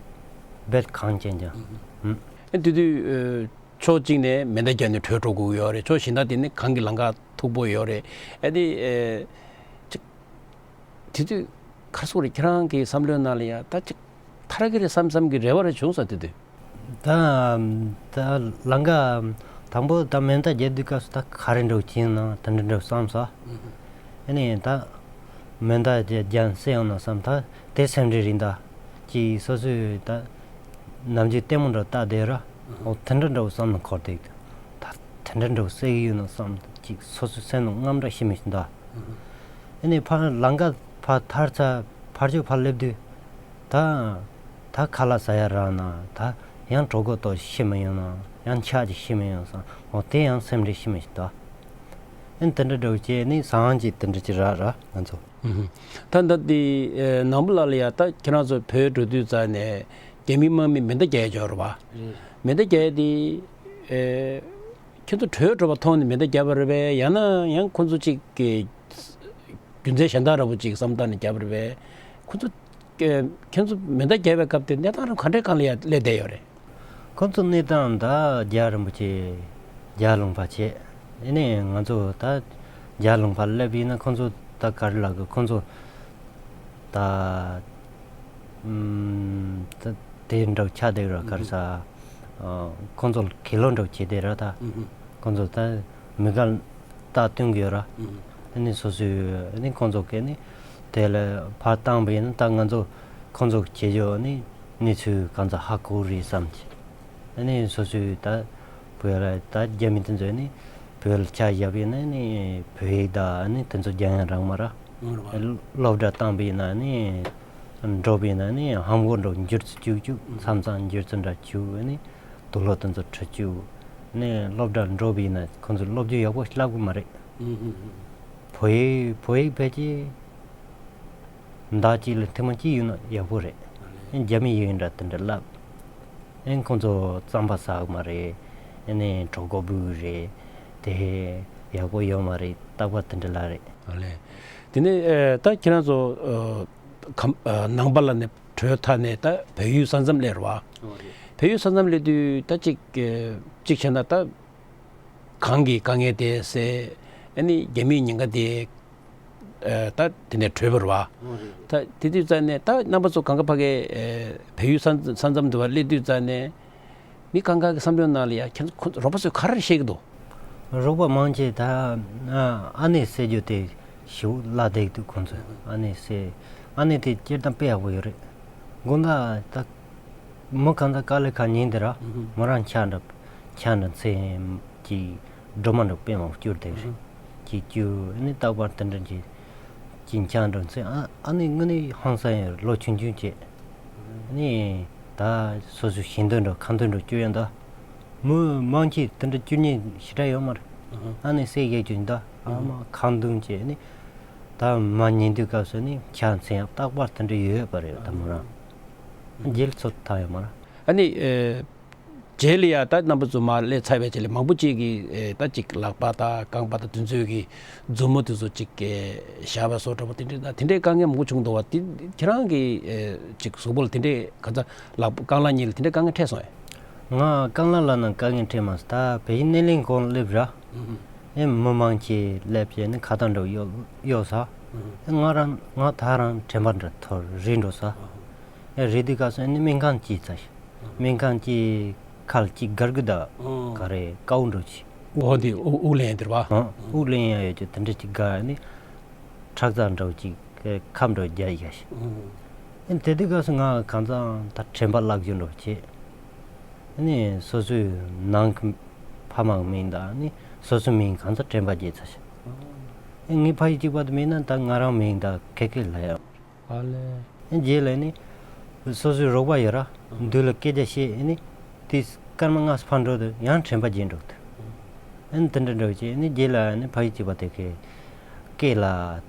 རྦད་གངས་ཅན་ཅན། ཨུ་ཧུ། ཨེ་དེ་དུས་ཨེ་ཕྱོགས་གཅིག་ནས་མེ་མདའ་བརྒྱབ་ནས་བྲོས་འགྲོ་དགོས་ཡོད་རེད། ཕྱོགས་གཞན་དག་དེ་ནི་གངས་ཀྱི་ལམ་ཁ་མཐུག་པོ་ཡོད་རེད། ཨེ་དེ་ཨེ་ཅིག་དེ་དུས་ག་རེ་ཟེར་དགོས་རེད། ཁྱེད་རང་གི་བསམ་བློའི་ནང་ལ་ཡ་ད་ཅིག་ཐར་གི་རེད་བསམ་བསམ་གི་རེ་བ་རེ་བྱུང་ས་དེ་དུས། ད་ད་ལམ་ཁ་དང་པོ་ད་མེ་མདའ་རྒྱག་དུས་སྐབས་སུ་ད་ག་རེ་འགྲོ་གྱིན་ན་དེ་འདྲ་འགྲོ་བསམ་ས། ཨེ་ནས་ད་མེ་མདའ་རྒྱག་རྒྱག་སྲིད་ཡོང་ན་བསམ། ད་དེ་སེམས་ཁྲལ་རེད་ད། ཅིག་སོ་སོས་ད་ནམ་རྒྱུན་ལྟད་མོ་འདྲ་ལྟ་བསྡད་ར། འོ་དེ་འདྲ་འདྲ་བོ་བསམ་ན་འཁོར་བསྡད་འདུག་ད་དེ་འདྲ་འདྲ་བོ་སྲིད་གི་ཡོད་ན་བསམ། ཅིག་སོ་སོའི་སེམས་ནང་རྔམ་འདྲ་ཤི་མི་ཤི་ད། ཨེ་ནས་ཕར་ལམ་ཁ་ཕར་ཐར་ཚར་ཕར་ཕྱོགས་ཕར་སླེབས་དུས། ད་ད་ཁ་ལག་ཟ་ཡ་རག་ན་ད་ཡང་གྲོད་ཁོག་ལྟོགས་ཤི་མི་ཡོང་ན་ཡང་འཁྱག་ཅིག་ཤི་མི་ཡོང་བསམ། འོ་དེ་ཡང་སེམས་ཁྲལ་ཤི་མི་ཤི་ད། ཨན་དེ་འདྲ་འདྲ་བོ་བྱས་ནས་ཟ་ཁང་ཅིག་དེ་འདྲ་ཅིག་རག་ར་ང་ཚོ། ད་ལྟ་དེ་ནང་པ་ལ་ལ་ཡ་ད་ཁྱེད་རང་ཚོ་བོད་འགྲོ་དུས་ཙ་ནས་རྒྱ་མི་དམག་མི་མེ་མདའ་རྒྱག་ཡ་ཅིག་ཡོད་རེད་བ། མེ་མདའ་རྒྱག་ཡ་དེ་ཁྱེད་ཚོ་བྲོས་འགྲོ་བ་མཐོང་ནས་མེ་མདའ་བརྒྱབ་པ་རེད་པས། ཡང་ན་ཡང་ཁོ་ཚོ་གཅིག་གི་རྒྱུ་མཚན་གཞན་དག་འདྲ་པོ་ཅིག་བསམ་བློ་བཏང་ནས་བརྒྱབ་པ་རེད་པས། ཁོ་ཚོ་ཁྱེད་ཚོ་མེ་མདའ་བརྒྱབ་པའི་སྐབས་དེ་གནས་སྟངས་རང་ག་འདྲའི་སྒང་ལ་ཡ་སླེབས་བསྡད་ཡོད་རེད། ཁོ་ཚོ་གནས་སྟངས་ད་རྒྱ་རིན་པོ་ཆེ་རྒྱ་ལུང་པ་བྱས། ཨ་ནི་ང་ཚོ་ད་རྒྱ་ལུང་པ་སླེབས་ཡིན་ན་ཁོ་ཚོ་ད་ག་རེ་ལབ་དགོས། ཁོ་ཚོ་ད་ཨམ་ད་དེ་འདྲ་ཆགས་བསྡད་ར་ག་རེ་ཟ། ཨ་ཁོ་ཚོ་གི་ལོ་འདྲ་བྱས་བསྡད་ར་ད། ཁོ་ཚོ་ད་མི་ག་རྟགས་སྟོན་གྱི་ཡོད་ར། ཨ་ནི་སོ་སོའི་ཨ་ནི་ཁོང་ཚོ་གིས་ནི་དེ་ལ་ཕར་བཏང་བ་ཡིན་ན་ད་ང་ཚོ་ཁོང་ཚོ་གི་བྱེད་ཕྱོགས་ནི་གནས་ཚུལ་གང་ཙམ་ཧ་གོ་རེད་བསམ་གྱི། ཨ་ནི་སོ་སོའི་ད་བོད་ལ་ད་རྒྱ་མི་དེ་ཚོས་ནི་བོད་ལ་ཆ་བཞག་པ་ཡིན་ན་ནི་བོད་ཡིག་དང་ཨ་ནི་དེ་ཚོ་རྒྱག་ཡག་རག་མ་ར། སློབ་གྲྭ་བཏང་བ་ཡིན་ན་ནི་འགྲོ་བ་ཡིན་ན་ནི་ཧམ་གོ་འགྲོ་འགྱུར་ཚུལ་བཅུག་བཅུག་མཚམས་མཚམས་འགྱུར་ཚུལ་འདྲ་བཅུག་ཨ་ནི། དུག་ལོག་དེ་ཚོ་འཁྲུད་རྒྱུ། ནས་སློབ་གྲྭར་འགྲོ་བ་ཡིན་ན་ཁོང་ཚོས་སློབ་སྦྱོང་ཡག་པོ་བསླབ་གི་མ་རེད། ཨུ་ཧུ་ཧུ། བོད་ཡིག་བོད་ཡིག་ཕལ་ཆེར་ཟླ་གཅིག་ལ་ཐེངས་མ་གཅིག་ཡོད་ན་ཡག་པོ་རེད། ཨ་ལས། རྒྱ་མི་ཡིན་འདྲ་དེ་འདྲ་བསླབ། ཨེ་ཁོང་ཚོ་རྩམ་པ་ཟ་གི་མ་རེད། ཨེ་ནས་གྲོད་ཁོག་ཕུག་གི་རེད། དེ་ཡག་པོ་ཡོད་མ་རེད། རྟག་པར་དེ་འདྲ་ལབ་རེད། ཨ་ལས། དེ་ནས་ཨེ་ད་ཁྱེད་རང་ཚོ་ཨ་ཁམས་ཨ་ནང་པ་ལ་ནས་བྲོས་ཐག་ནས་ད་བལ་ཡུལ་ས་མཚམས་སླེབས་རེད་བ། ཨོ་རེད། བལ་ཡུལ་ས་མཚམས་སླེབས་དུས་ད་གཅིག་ཨེ་གཅིག་བྱས་ན་ད་གངས་ཀྱི་དཀའ་ངལ་དེ་སེལ། ཨ་ནི་རྒྱ་མིའི་ཉེན་ཁ་དེ་ཨེ་ད་དེ་ནས་བྲོས་པ་རེད་བ། ཨོ་རེད་རེད། ད་དེ་དུས་ཙ་ནས་ད་རྣམ་པ་ཚོ་གང་ག་ཕ་གའི་ཨེ་བལ་ཡུལ་ས་ས་མཚམས་དུ་བ་སླེབས་དུས་ཙ་ནས། མི་གང་ག་གི་བསམ་བློའི་ནང་ལ་ཡ་ཁྱེད་ཚོ་ཁོ་རོགས་པ་ཚོས་ག་རེ་བཤད་ཀྱི་འདུག་རོགས་པ་མང་ཆེ་ད་ཨ་ནེ་ཟེར་རྒྱུ་དེ་ཞེ་པོ་བརླག་བསྡད་ཀྱི་འདུག་ཁོང་ཚོས། ཨ་ནེ་ཟེར། ཨ་ནེ་དེ་སྤྱིར་བཏང་དཔེ་ཡག་པོ་ཡོད་རེད། དགོང་དག་ད་མི་གང་ཚ་དཀའ་ལས་ཁག་ཉིན་དེ་ར་མོ་རང་ཆ་འདྲ་ཆ་འདྲ་མཚན་གྱི་སྒྲོལ་མ་འདྲ་དཔེ་མང་བསྐྱུར་བསྡད་རེད། ཀྱི་རྒྱུ་ཨ་ནི་རྟག་པར་དེ་འདྲ་གྱི་གྱི་འཆང་འགྲོ་ཚེ་ཨ་ཨ་ནི་དངོས་གནས་ཧང་སང་ཡོད། ལོ་ཆུང་ཆུང་བྱས་ཨ་ནི་ད་སོ་སོའི་ཞེ་འདོད་འགྲོ་ཁ་འདོད་འགྲོ་བསྐྱུར་ཡོང་ད། མི་མང་ཆེ་དེ་འདྲ་བསྐྱུར་མཁན་ཞེ་དྲག་ཡོད་མ་རེད། ཨ་ནི་སེ་གེ་བསྐྱུར་ད་ཨ་མ་ཁ་འདོན་བྱས་ནི་ད་མ་ཉན་དུས་སྐབས་སུ་ནི་ཆ་མཚན་ཡང་རྟག་པར་དེ་འདྲ་ཡོད་པ་རེད། ད་མོ་རང་རྗེས་ཚོད་ཐག་ཡོད་མ་རེད། ཨ་ནི་ཨེ། རྗེས་ལ་ཡ་ད་རྣམ་པ་ཚོ་མར་སླེབས་ཚར་བའི་རྗེས་ལ་མང་པོ་ཅིག་གིས་ཨེ་ད་ཅིག་ལག་པ་དང་རྐང་པ་དང་དེ་ཚོའི་གི་མཛུབ་མོ་དེ་ཚོ་ཅིག་གི་ཞར་བ་སོགས་འདྲ་པོ་དེ་འདྲའི་ད་དེ་འདྲའི་དཀའ་ངལ་མང་པོ་བྱུང་འདུག་བ། དེ་ཁྱེད་རང་གི་ཨེ་ཅིག་གཟུགས་པོ་ལ་དེ་འདྲའི་ག་ཚ་ལག་པ་རྐང་ལག་གཉིས་ལ་དེ་འདྲའི་དཀའ་ངལ་འཕྲད་སོང་ཨེ། ང་རྐང་ལག་ལ་ནང་དཀའ་ངལ་འཕྲད་མ་སོང་། ད་བལ་ཡུལ་སྣེ་ལེན་ཁང་སླེབས་ར་ཨེ་མི་མང་ཆེ་སླེབས་བྱས་ནས་ཁ་བཏགས་འདྲ་པོ་གཡོག་གཡོག་ས། ཨེ་ང་རང་ང་ད་རང་དྲན་པ་འདྲ་ཐོར་རེད་འགྲོ་ས། རེད་དུས་སྐབས་སུ་ནི་སྨན་ཁང་གཅིག་ཚ་ཞིང་། སྨན་ཁང་གཅིག་ཁལ་གཅིག་སྒར་གི་ད་ཨོ། ག་རེ་ཀའུ་འགྲོ་ཅིག་འོ་འདི་དབུགས་དབུགས་ལེན་དེར་བ། ཨང་དབུགས་ལེན་ཡ་ཡོད་ཅིག་དེ་འདྲ་ཅིག་དགའ་ནི་ཁྲག་རྩ་འགྲོ་ཅིག་ཁབ་འགྲོ་རྒྱ་ཡ་ཞིང་། ཨེ་དེ་དུས་སྐབས་སུ་ང་གང་ཚང་ད་དྲན་པ་བརླག་རྒྱུ་འགྲོ་བྱེད། ནི་སོ་སོའི་ནང་གི་ཕ་མ་གི་མིང་དང་ནི་སོ་སོའི་མིང་གང་ཚང་དྲན་པ་བརྗེད་ཚར་ཞིང་། ཨེ་ངའི་ཕ་ཡུལ་གཅིག་པ་དུ་མིན་ན་ད་ང་རང་མིང་ད་ཁེ་ཁེ་ལ་ཡ། ཨ་ལས། རྗེས་ལ་ནི། སོ་སོའི་རོགས་པ་ཡོད་ར། མདུན་ལ་སྐད་ཆ་བཤད་ནི། དེ་སྐར་མ་ལྔ་ཕར་འགྲོ་དུས་ཡང་དྲན་པ་བརྗེད་འགྲོ་དུས། ཨ་ནི་དེ་འདྲ་འགྲོ་བྱས་ནི་རྗེས་ལ་ནི་ཕ་ཡུལ་གཅིག་པ་དེ་གའི་སྐེ་ལ་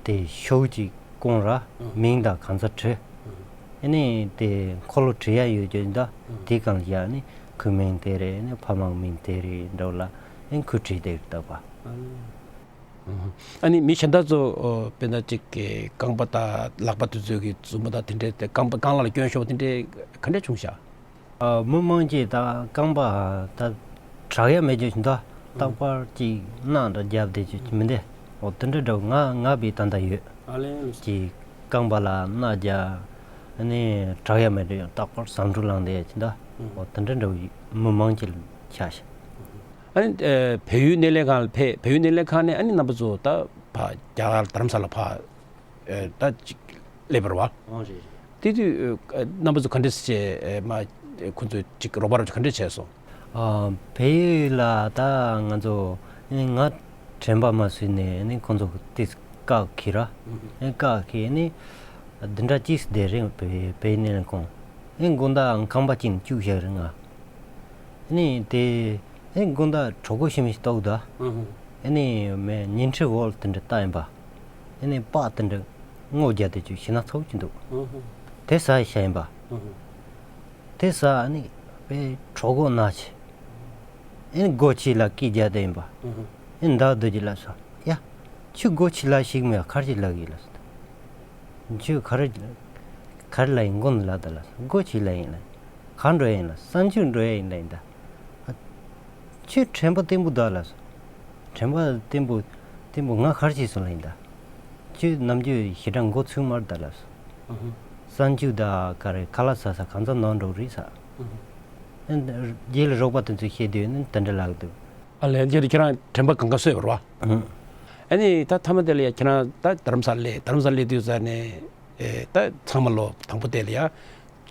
དེ་ཤོག་ཅིག་བསྐོངས་ར། མིང་དང་གང་ཚ་བྲིས། ཨ་ནི་དེ་འཁོར་ལོ་བྲིས་ཡ་ཡོད་ཀྱང་ད་དེ་གང་ལ་ཡ་ནི་ཁོའི་མིང་དེ་རེད། ནི་ཕ་མའི་མིང་དེ་རེད་འགྲོ་ལ་ཨ་ནི་ཁོས་བྲིས་དེ་བཏབ་པ། ཨ་ནི་མི་གཞན་དག་ཚོ་དཔེར་ན་ཅིག་གི་རྐང་པ་དང་ལག་པ་དེ་ཚོའི་གི་མཛུབ་མོ་དང་དེ་འདྲའི་དེ་རྐང་པ་རྐང་ལག་ལ་སྐྱོན་ཤོར་བ་དེ་འདྲའི་ག་འདྲ་བྱུང་ཤག་ཨ་མི་མང་ཆེ་ད་རྐང་པ་ད་དྲག་ཡ་མེད་རྒྱུ་ཞིག་འདུག་རྟག་པར་ཅིག་རྣག་འདྲ་བརྒྱབ་བསྡད་རྒྱུ་མི་འདུག་འོ་དེ་འདྲ་འདྲ་བོ་ང་ང་བའི་ད་ལྟ་ཡོད། ཨ་ལས་ལོས། ཅིག་རྐང་པ་ལ་རྣག་བརྒྱབ། ཨ་ནི་དྲག་ཡ་མེད་རྒྱུ་རྟག་པར་ཟམ་འཕྲུ་ལངས་བསྡད་ཡ་ཅིག་འདུག་འོ་དེ་འདྲ་འདྲ་བོ་མི་མང་ཆེ་ལ་ཆགས་ཤག་ཨ་ནི་ཨེ་བལ་ཡུལ་སྣེ་ལེན་ཁང་ལ་ཕེབས། བལ་ཡུལ་སྣེ་ལེན་ཁང་ནས་ཨ་ནི་རྣམ་པ་ཚོ་ད་ཕ་རྒྱ་གར་རྡ་རམ་ས་ལ་ཕ་ཨེ་ད་ཅིག་སླེབས་པ་རེད་བ། ཨོ་རེད་རེད། དེ་དུས་ཨེ་རྣམ་པ་ཚོ་ག་འདྲས་བྱས་ཨེ་མ་ཁོ་ཚོས་ཅིག་རོགས་པ་རོགས་ག་འདྲས་བྱས་སོང་། ཨ་བལ་ཡུལ་ལ་ད་ང་ཚོ་ཨེ་ང་དྲན་པ་མ་སོས་ནས་ཨ་ནི་ཁོ་ཚོ་དེ་བཀག་གི་ར། ཨེ་བཀག་གི་ཨ་ནི་འདི་འདྲ་ཅིག་བསྡད་རེད། བལ་བལ་ཡུལ་སྣེ་ལེན་ཁང་ཨེ་དགོང་དག་ཁང་པ་གཅིག་ནས་བཅུག་བཞག་རེད་ང་། ནི་དེ་ཨེ་དགོང་དག་གྲོད་ཁོག་ཤི་མི་ཞིག་ལྟོགས་ད། ཨུ་ཧུ། ཨ་ནི་མེ་ཉིན་ཁྲི་འོག་དེ་འདྲ་བཏགས་ཡིན་པ། ཨ་ནི་པགས་དེ་འདྲ་སྔོ་རྒྱག་དེ་ཅིག་ཞིག་ན་ཚོགས་ཀྱི་འདུག། ཨུ་ཧུ། དེ་ཟ་བྱས་ཡིན་པ། ཨུ་ཧུ། དེ་ཟ་ཨ་ནི་དཔེ་གྲོད་ཁོག་ན་ཆེ། ཨ་ནི་སྒོ་ཕྱི་ལ་སྐད་རྒྱག་དེ་ཡིན་པ། ཨུ་ཧུ། ཨ་ནི་མདའ་སྡུག་ཅིག་ལབ་སོང་། ཡ། ཁྱོད་སྒོ་ཕྱི་ལ་ཞིག་མེད་ག་རེ་ཅིག་ལབ་ཡིན་ལབ་སོང་། ཁྱོད་ག་རེ་ག་རེ་ལབ་ཡིན་མགོ་ནས་ལབ་ད་ལབ་སོང་། སྒོ་ཕྱི་ལ་ཡིན་ལབ། ག་འགྲོ་ཡིན་ལབ། གསང་སྤྱོད་འགྲོ་ཡ་ཡིན་ལབ་ཡིན་ད། ཁྱོད་དྲན་པ་བརྟན་པོ་ད་ལབ་སོང་། དྲན་པ་བརྟན་པོ་བརྟན་པོ་ང་ག་རེ་བྱས་སོང་ལབ་ཡིན་ད། ཁྱོད་ནམ་རྒྱུན་ཞེ་དྲག་མགོ་ཚོས་མ་རེད་ད་ལབ་སོང་། ཨུ་ཧུ། གསང་སྤྱོད་ད་ག་རེ་ཁ་ལག་ཟ་ས་གང་ཚ་ནང་འགྲོ་རེད་ས། ཨུ་ཧུ། རྗེས་ལ་རོགས་པ་དེ་ཚོས་བཤད་དུས་ནི་དེ་འདྲ་ལབ་འདུག། ཨ་ལས་འདིར་ཁྱེད་རང་དྲན་པ་གང་ག་གསོས་པ་རེད་བ། ཨུ། ཨ་ནི་ད་མཐའ་མ་དེ་ལ་ཡ་ཁྱེད་རང་ད་རྡ་རམ་ས་ལ་སླེབས། རྡ་རམ་ས་ལ་སླེབས་དུས་ཙ་ནས་ཨེ་ད་ཚང་མ་ལོ་དང་པོ་དེ་ལ་ཡ་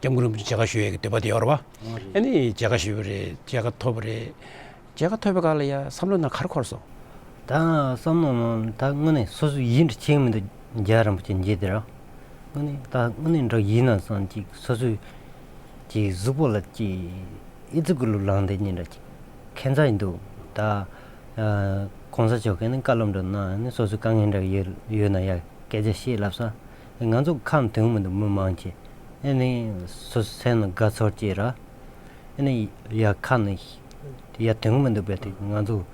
སྐྱབས་མགོན་རིན་པོ་ཆེ་མཇལ་ཁ་ཞུ་ཡས་ཀྱི་འདོད་པ་དེ་ཡོད་རེད་བ། ཨ་ནི་མཇལ་ཁ་ཞུས་པ་རེད། མཇལ་ཁ་ཐོབ་པ་རེད། མཇལ་ཁ་ཐོབ་པའི་སྐབས་ལ་ཡ་བསམ་བློ་ནང་ག་རེ་འཁོར་སོང་། ད་བསམ་བློ་ནང་ད་དངོས་གནས་སོ་སོའི་ཡིད་འདྲ་ཆེན་མི་འདུག། རྒྱལ་བ་རིན་པོ་ཆེ་མཇལ་དེ་ར། དངོས་གནས་ད་དངོས་གནས་འདྲ་ཡིན་ན་བསམ་ཅིག་སོ་སོའི་ཅིག་གཟུགས་པོ་ལ་ཅིག་ཨེ་ཙི་ཀུ་ལུ་ལངས་དེ་ཉིན་འདྲ་ཅིག་ཁྱད་མཚར་ཡིན་འདུག། ད་ཨ་གོང་ས་མཆོག་གིས་ནི་བཀའ་སློབ་འདྲ་གནང་ནི་སོ་སོའི་དཀའ་ངལ་འདྲ་ཡོད་ཡོད་ན་ཡ་སྐད་ཆ་བཤད་ལབ་ས། ང་ཚོ་ཁམས་དོན་མི་འདུག། མི་མང་ཆེ་ཨ་ནི་སོ་སོའི་སེམས་ནང་དགའ་ཚོར་སྐྱེ་ར། ཨ་ནི་ཡ་ཁ་ནས་ཡ་དོན་མི་འདུག་པས་དེ་ང་ཚོ་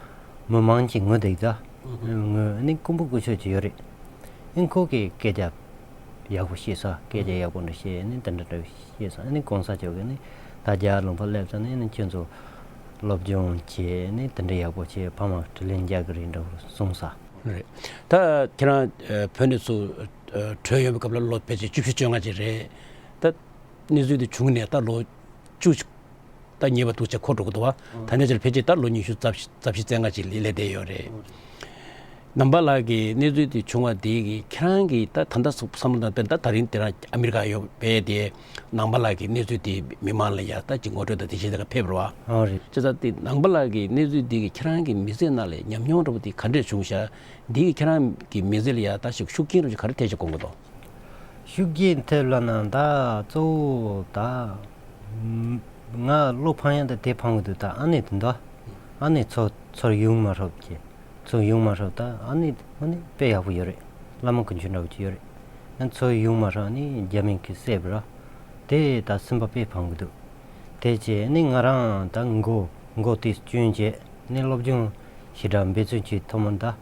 མི་མང་ཆེ་ངུ་བསྡད་ཀྱི་ད། ངུ་ཨ་ནི་ཀུན་པོ་ཀུ་ཤོད་ཀྱི་ཡོད་རེད། ཨ་ནི་ཁོ་གིས་སྐད་ཆ་ཡག་པོ་བཤད་ས། སྐད་ཆ་ཡག་པོ་འདྲ་བཤད། ཨ་ནི་དེ་འདྲ་འདྲ་བཤད་ས། ཨ་ནི་གོང་ས་མཆོག་གིས་ནི་ད་རྒྱ་ལུང་པ་སླེབས་ས་ནི་ཨ་ནི་ཁྱོད་ཚོ་སློབ་སྦྱོང་བྱས། ཨ་ནི་དེ་འདྲ་ཡག་པོ་བྱས། ཕ་མ་དྲིན་ལན་འཇལ་གི་རེད་འདྲ་བོ་གསུངས་ས། རེད། ད་ཁྱེད་རང་བོད་ནས་ཚུར་བྲོས་ཡོང་བའི་སྐབས་ལ་ལོ་ཕལ་ཆེར་བཅུ་བཞི་བཅོ་ལྔ་ཅིག་རེད། ད་གནས་ཚུལ་དེ་བྱུང་ནས་ད་ལོ་བཅུ་ད་ཉེ་བ་འདུག་ཅེས་འཁོར་འགྲོ་གི་འདུག་བ། ད་ནས་ཕལ་ཆེར་ད་ལོ་ཉི་ཤུ་རྩ་བཞི་རྩ་བཞི་རྩ་ལྔ་ཅིག་ལ་སླེབས་བསྡད་ཡོད་རེད། ནང་པ་ལགས་ཀྱི་གནས་ཚུལ་དེ་བྱུང་བ་དེ་གིས་ཁྱེད་རང་གིས་ད་ད་ལྟ་བསམ་བློ་བཏང་བ་ཡིན་ན། ད་ད་རིང་དེ་རང་ཨ་མི་རི་ཀ་ཡོད་པས་དེ་ནང་པ་ལགས་ཀྱི་གནས་ཚུལ་དེ་མི་མང་ལ་ཡ་ད་ཅིག་ངོ་སྤྲོད་དང་དེ་བྱས་དེ་ག་ཕེབས་རེད་བ། ཨོ་རེད། བྱས་ཙང་དེ་ནང་པ་ལགས་ཀྱི་གནས་ཚུལ་དེ་གིས་ཁྱེད་རང་གི་མི་ཚེ་ནང་ལ་ཉམས་མྱོང་འདྲ་པོ་དེ་ག་འདྲས་བྱུང་ཤག། འདི་གིས་ཁྱེད་རང་གི་མི་ཚེ་ལ་ཡ་ད་ཞིག་ཤུགས་རྐྱེན་རུ་ཞིག་ག་རེ་ཐེབས་ཤག་དགོངས་ཀྱི་འདུག། ཤུགས་རྐྱེན་ཐེབས་ལབ་ན་ད་གཙོ་བོ་ད་ང་བློ་ཕམ་ཡ་ད་དེ་ཕམ་གི་འདུག། ད་ཨ་ནེ་དེ་འདུག། ཨ་ནེ་ཚུར་ཚུར་ཡོང་མ་ཐུབ་ཀྱི། ཚུར་ཡོང་མ་ཐུབ། ད་ཨ་ནེ་ཨ་ནེ་དཔེ་ཡག་པོ་ཡོད་རེད། བླ་མ་དཀོན་མཆོག་འདྲ་བོ་ཅིག་ཡོད་རེད། ཨ་ཚུར་ཡོང་མ་ཐུབ། ཨ་ནེ་རྒྱ་མི་གིས་བསད་པ་ར། དེ་ད་སེམས་པ་དཔེ་ཕམ་གི་འདུག། དེ་བྱས་ནས་ང་རང་ད་མགོ་མགོ་དེ་སྐྱོན་བྱས་ནས་སློབ་སྦྱོང་ཞེ་དྲག་འབད་བརྩོན་བྱེད་ཐུབ་མ་ད།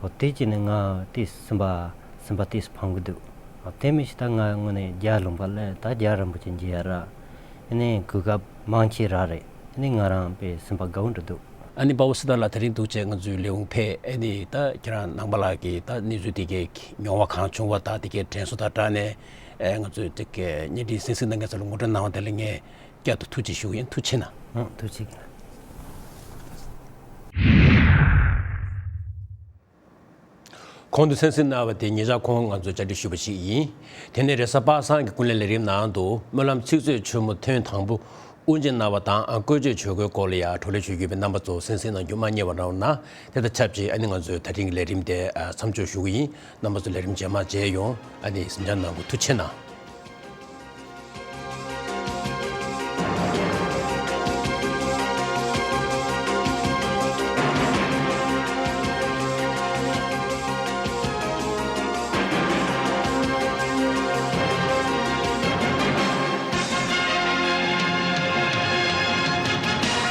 འོ་དེ་བྱས་ནས་ང་དེ་སེམས་པ་སེམས་པ་དེ་ཕམ་གི་འདུག། འོ་དེ་མི་ཤེས། ད་ང་དངོས་གནས་རྒྱ་ལུང་པ་ལ་ད་རྒྱ་རིན་པོ་ཆེ་མཇལ་ཡ་ར། ཨ་ནི་གོ་སྐབས་མང་ཆེ་རག་རེད། ཨ་ནི་ང་རང་དཔེ་སེམས་པ་དགའ་བོ་འདྲ་འདུག། ཨ་ནི་དཔའ་བོ་སྲི་ཐར་ལགས་དེ་རིང་འདུག་བྱས་ང་ཚོའི་ལས་ཁུངས་ཕེབས། ཨ་ནི་ད་ཁྱེད་རང་ནང་པ་ལགས་ཀྱི་ད་གནས་ཚུལ་དེ་གའི་མྱོང་བ་གང་བྱུང་བ་དང་དེ་གའི་དྲན་གསོ་དང་སྦྲགས་ནས་ཨ་ང་ཚོའི་དེ་གའི་བརྙན་འཕྲིན་གསན་གཟིགས་གནང་མཁན་ཚོ་ལ་ངོ་སྤྲོད་གནང་བ་དེ་ལ་ངས་བསྐྱར་དུ་ཐུགས་རྗེ་ཞུ་གི་ཡིན། ཐུགས་རྗེ་གནང་། ཨང་། ཐུགས་རྗེ་གནང་། གོང་དུ་གསན་གཟིགས་གནང་བ་དེ་ཉེ་ཆར་ཁོང་ང་ཚོས་བཅར་འདྲི་ཞུས་པ་ཞིག་ཡིན། དེ་ནས་རེས་གཟའ་པ་སངས་ཀྱི་ཀུན་གླེང་ལས་རིམ་ནང་དུ་སྨོན་ལམ་ཚིག་མཛོད་ཆེན་མོ་ཐེངས་དང་པོ་དབུ་འབྱེད་གནང་བ་དང་བཀོལ་སྤྱོད་བྱེད་སྒོའི་སྐོར་ལ་ཡང་བགྲོ་གླེང་ཞུ་རྒྱུ་ཡིན་པས། རྣམ་པ་ཚོ་གསན་གཟིགས་གནང་རྒྱུ་མ་བསྙེལ་བ་གནང་རོགས་གནང་། དེ་དང་ཆབས་ཅིག་ཨ་ནི་ང་ཚོའི་ད་ཐེངས་ཀྱི་ལས་རིམ་དེ་ཨ་མཚམས་འཇོག་ཞུ་གི་ཡིན། རྣམ་པ་ཚོ་ལས་རིམ་རྗེས་མ་མཇལ་ཡོང་། ཨ་ནི་གཟིམ་འཇག་གནང་དགོས། ཐུགས་རྗེ་གནང་།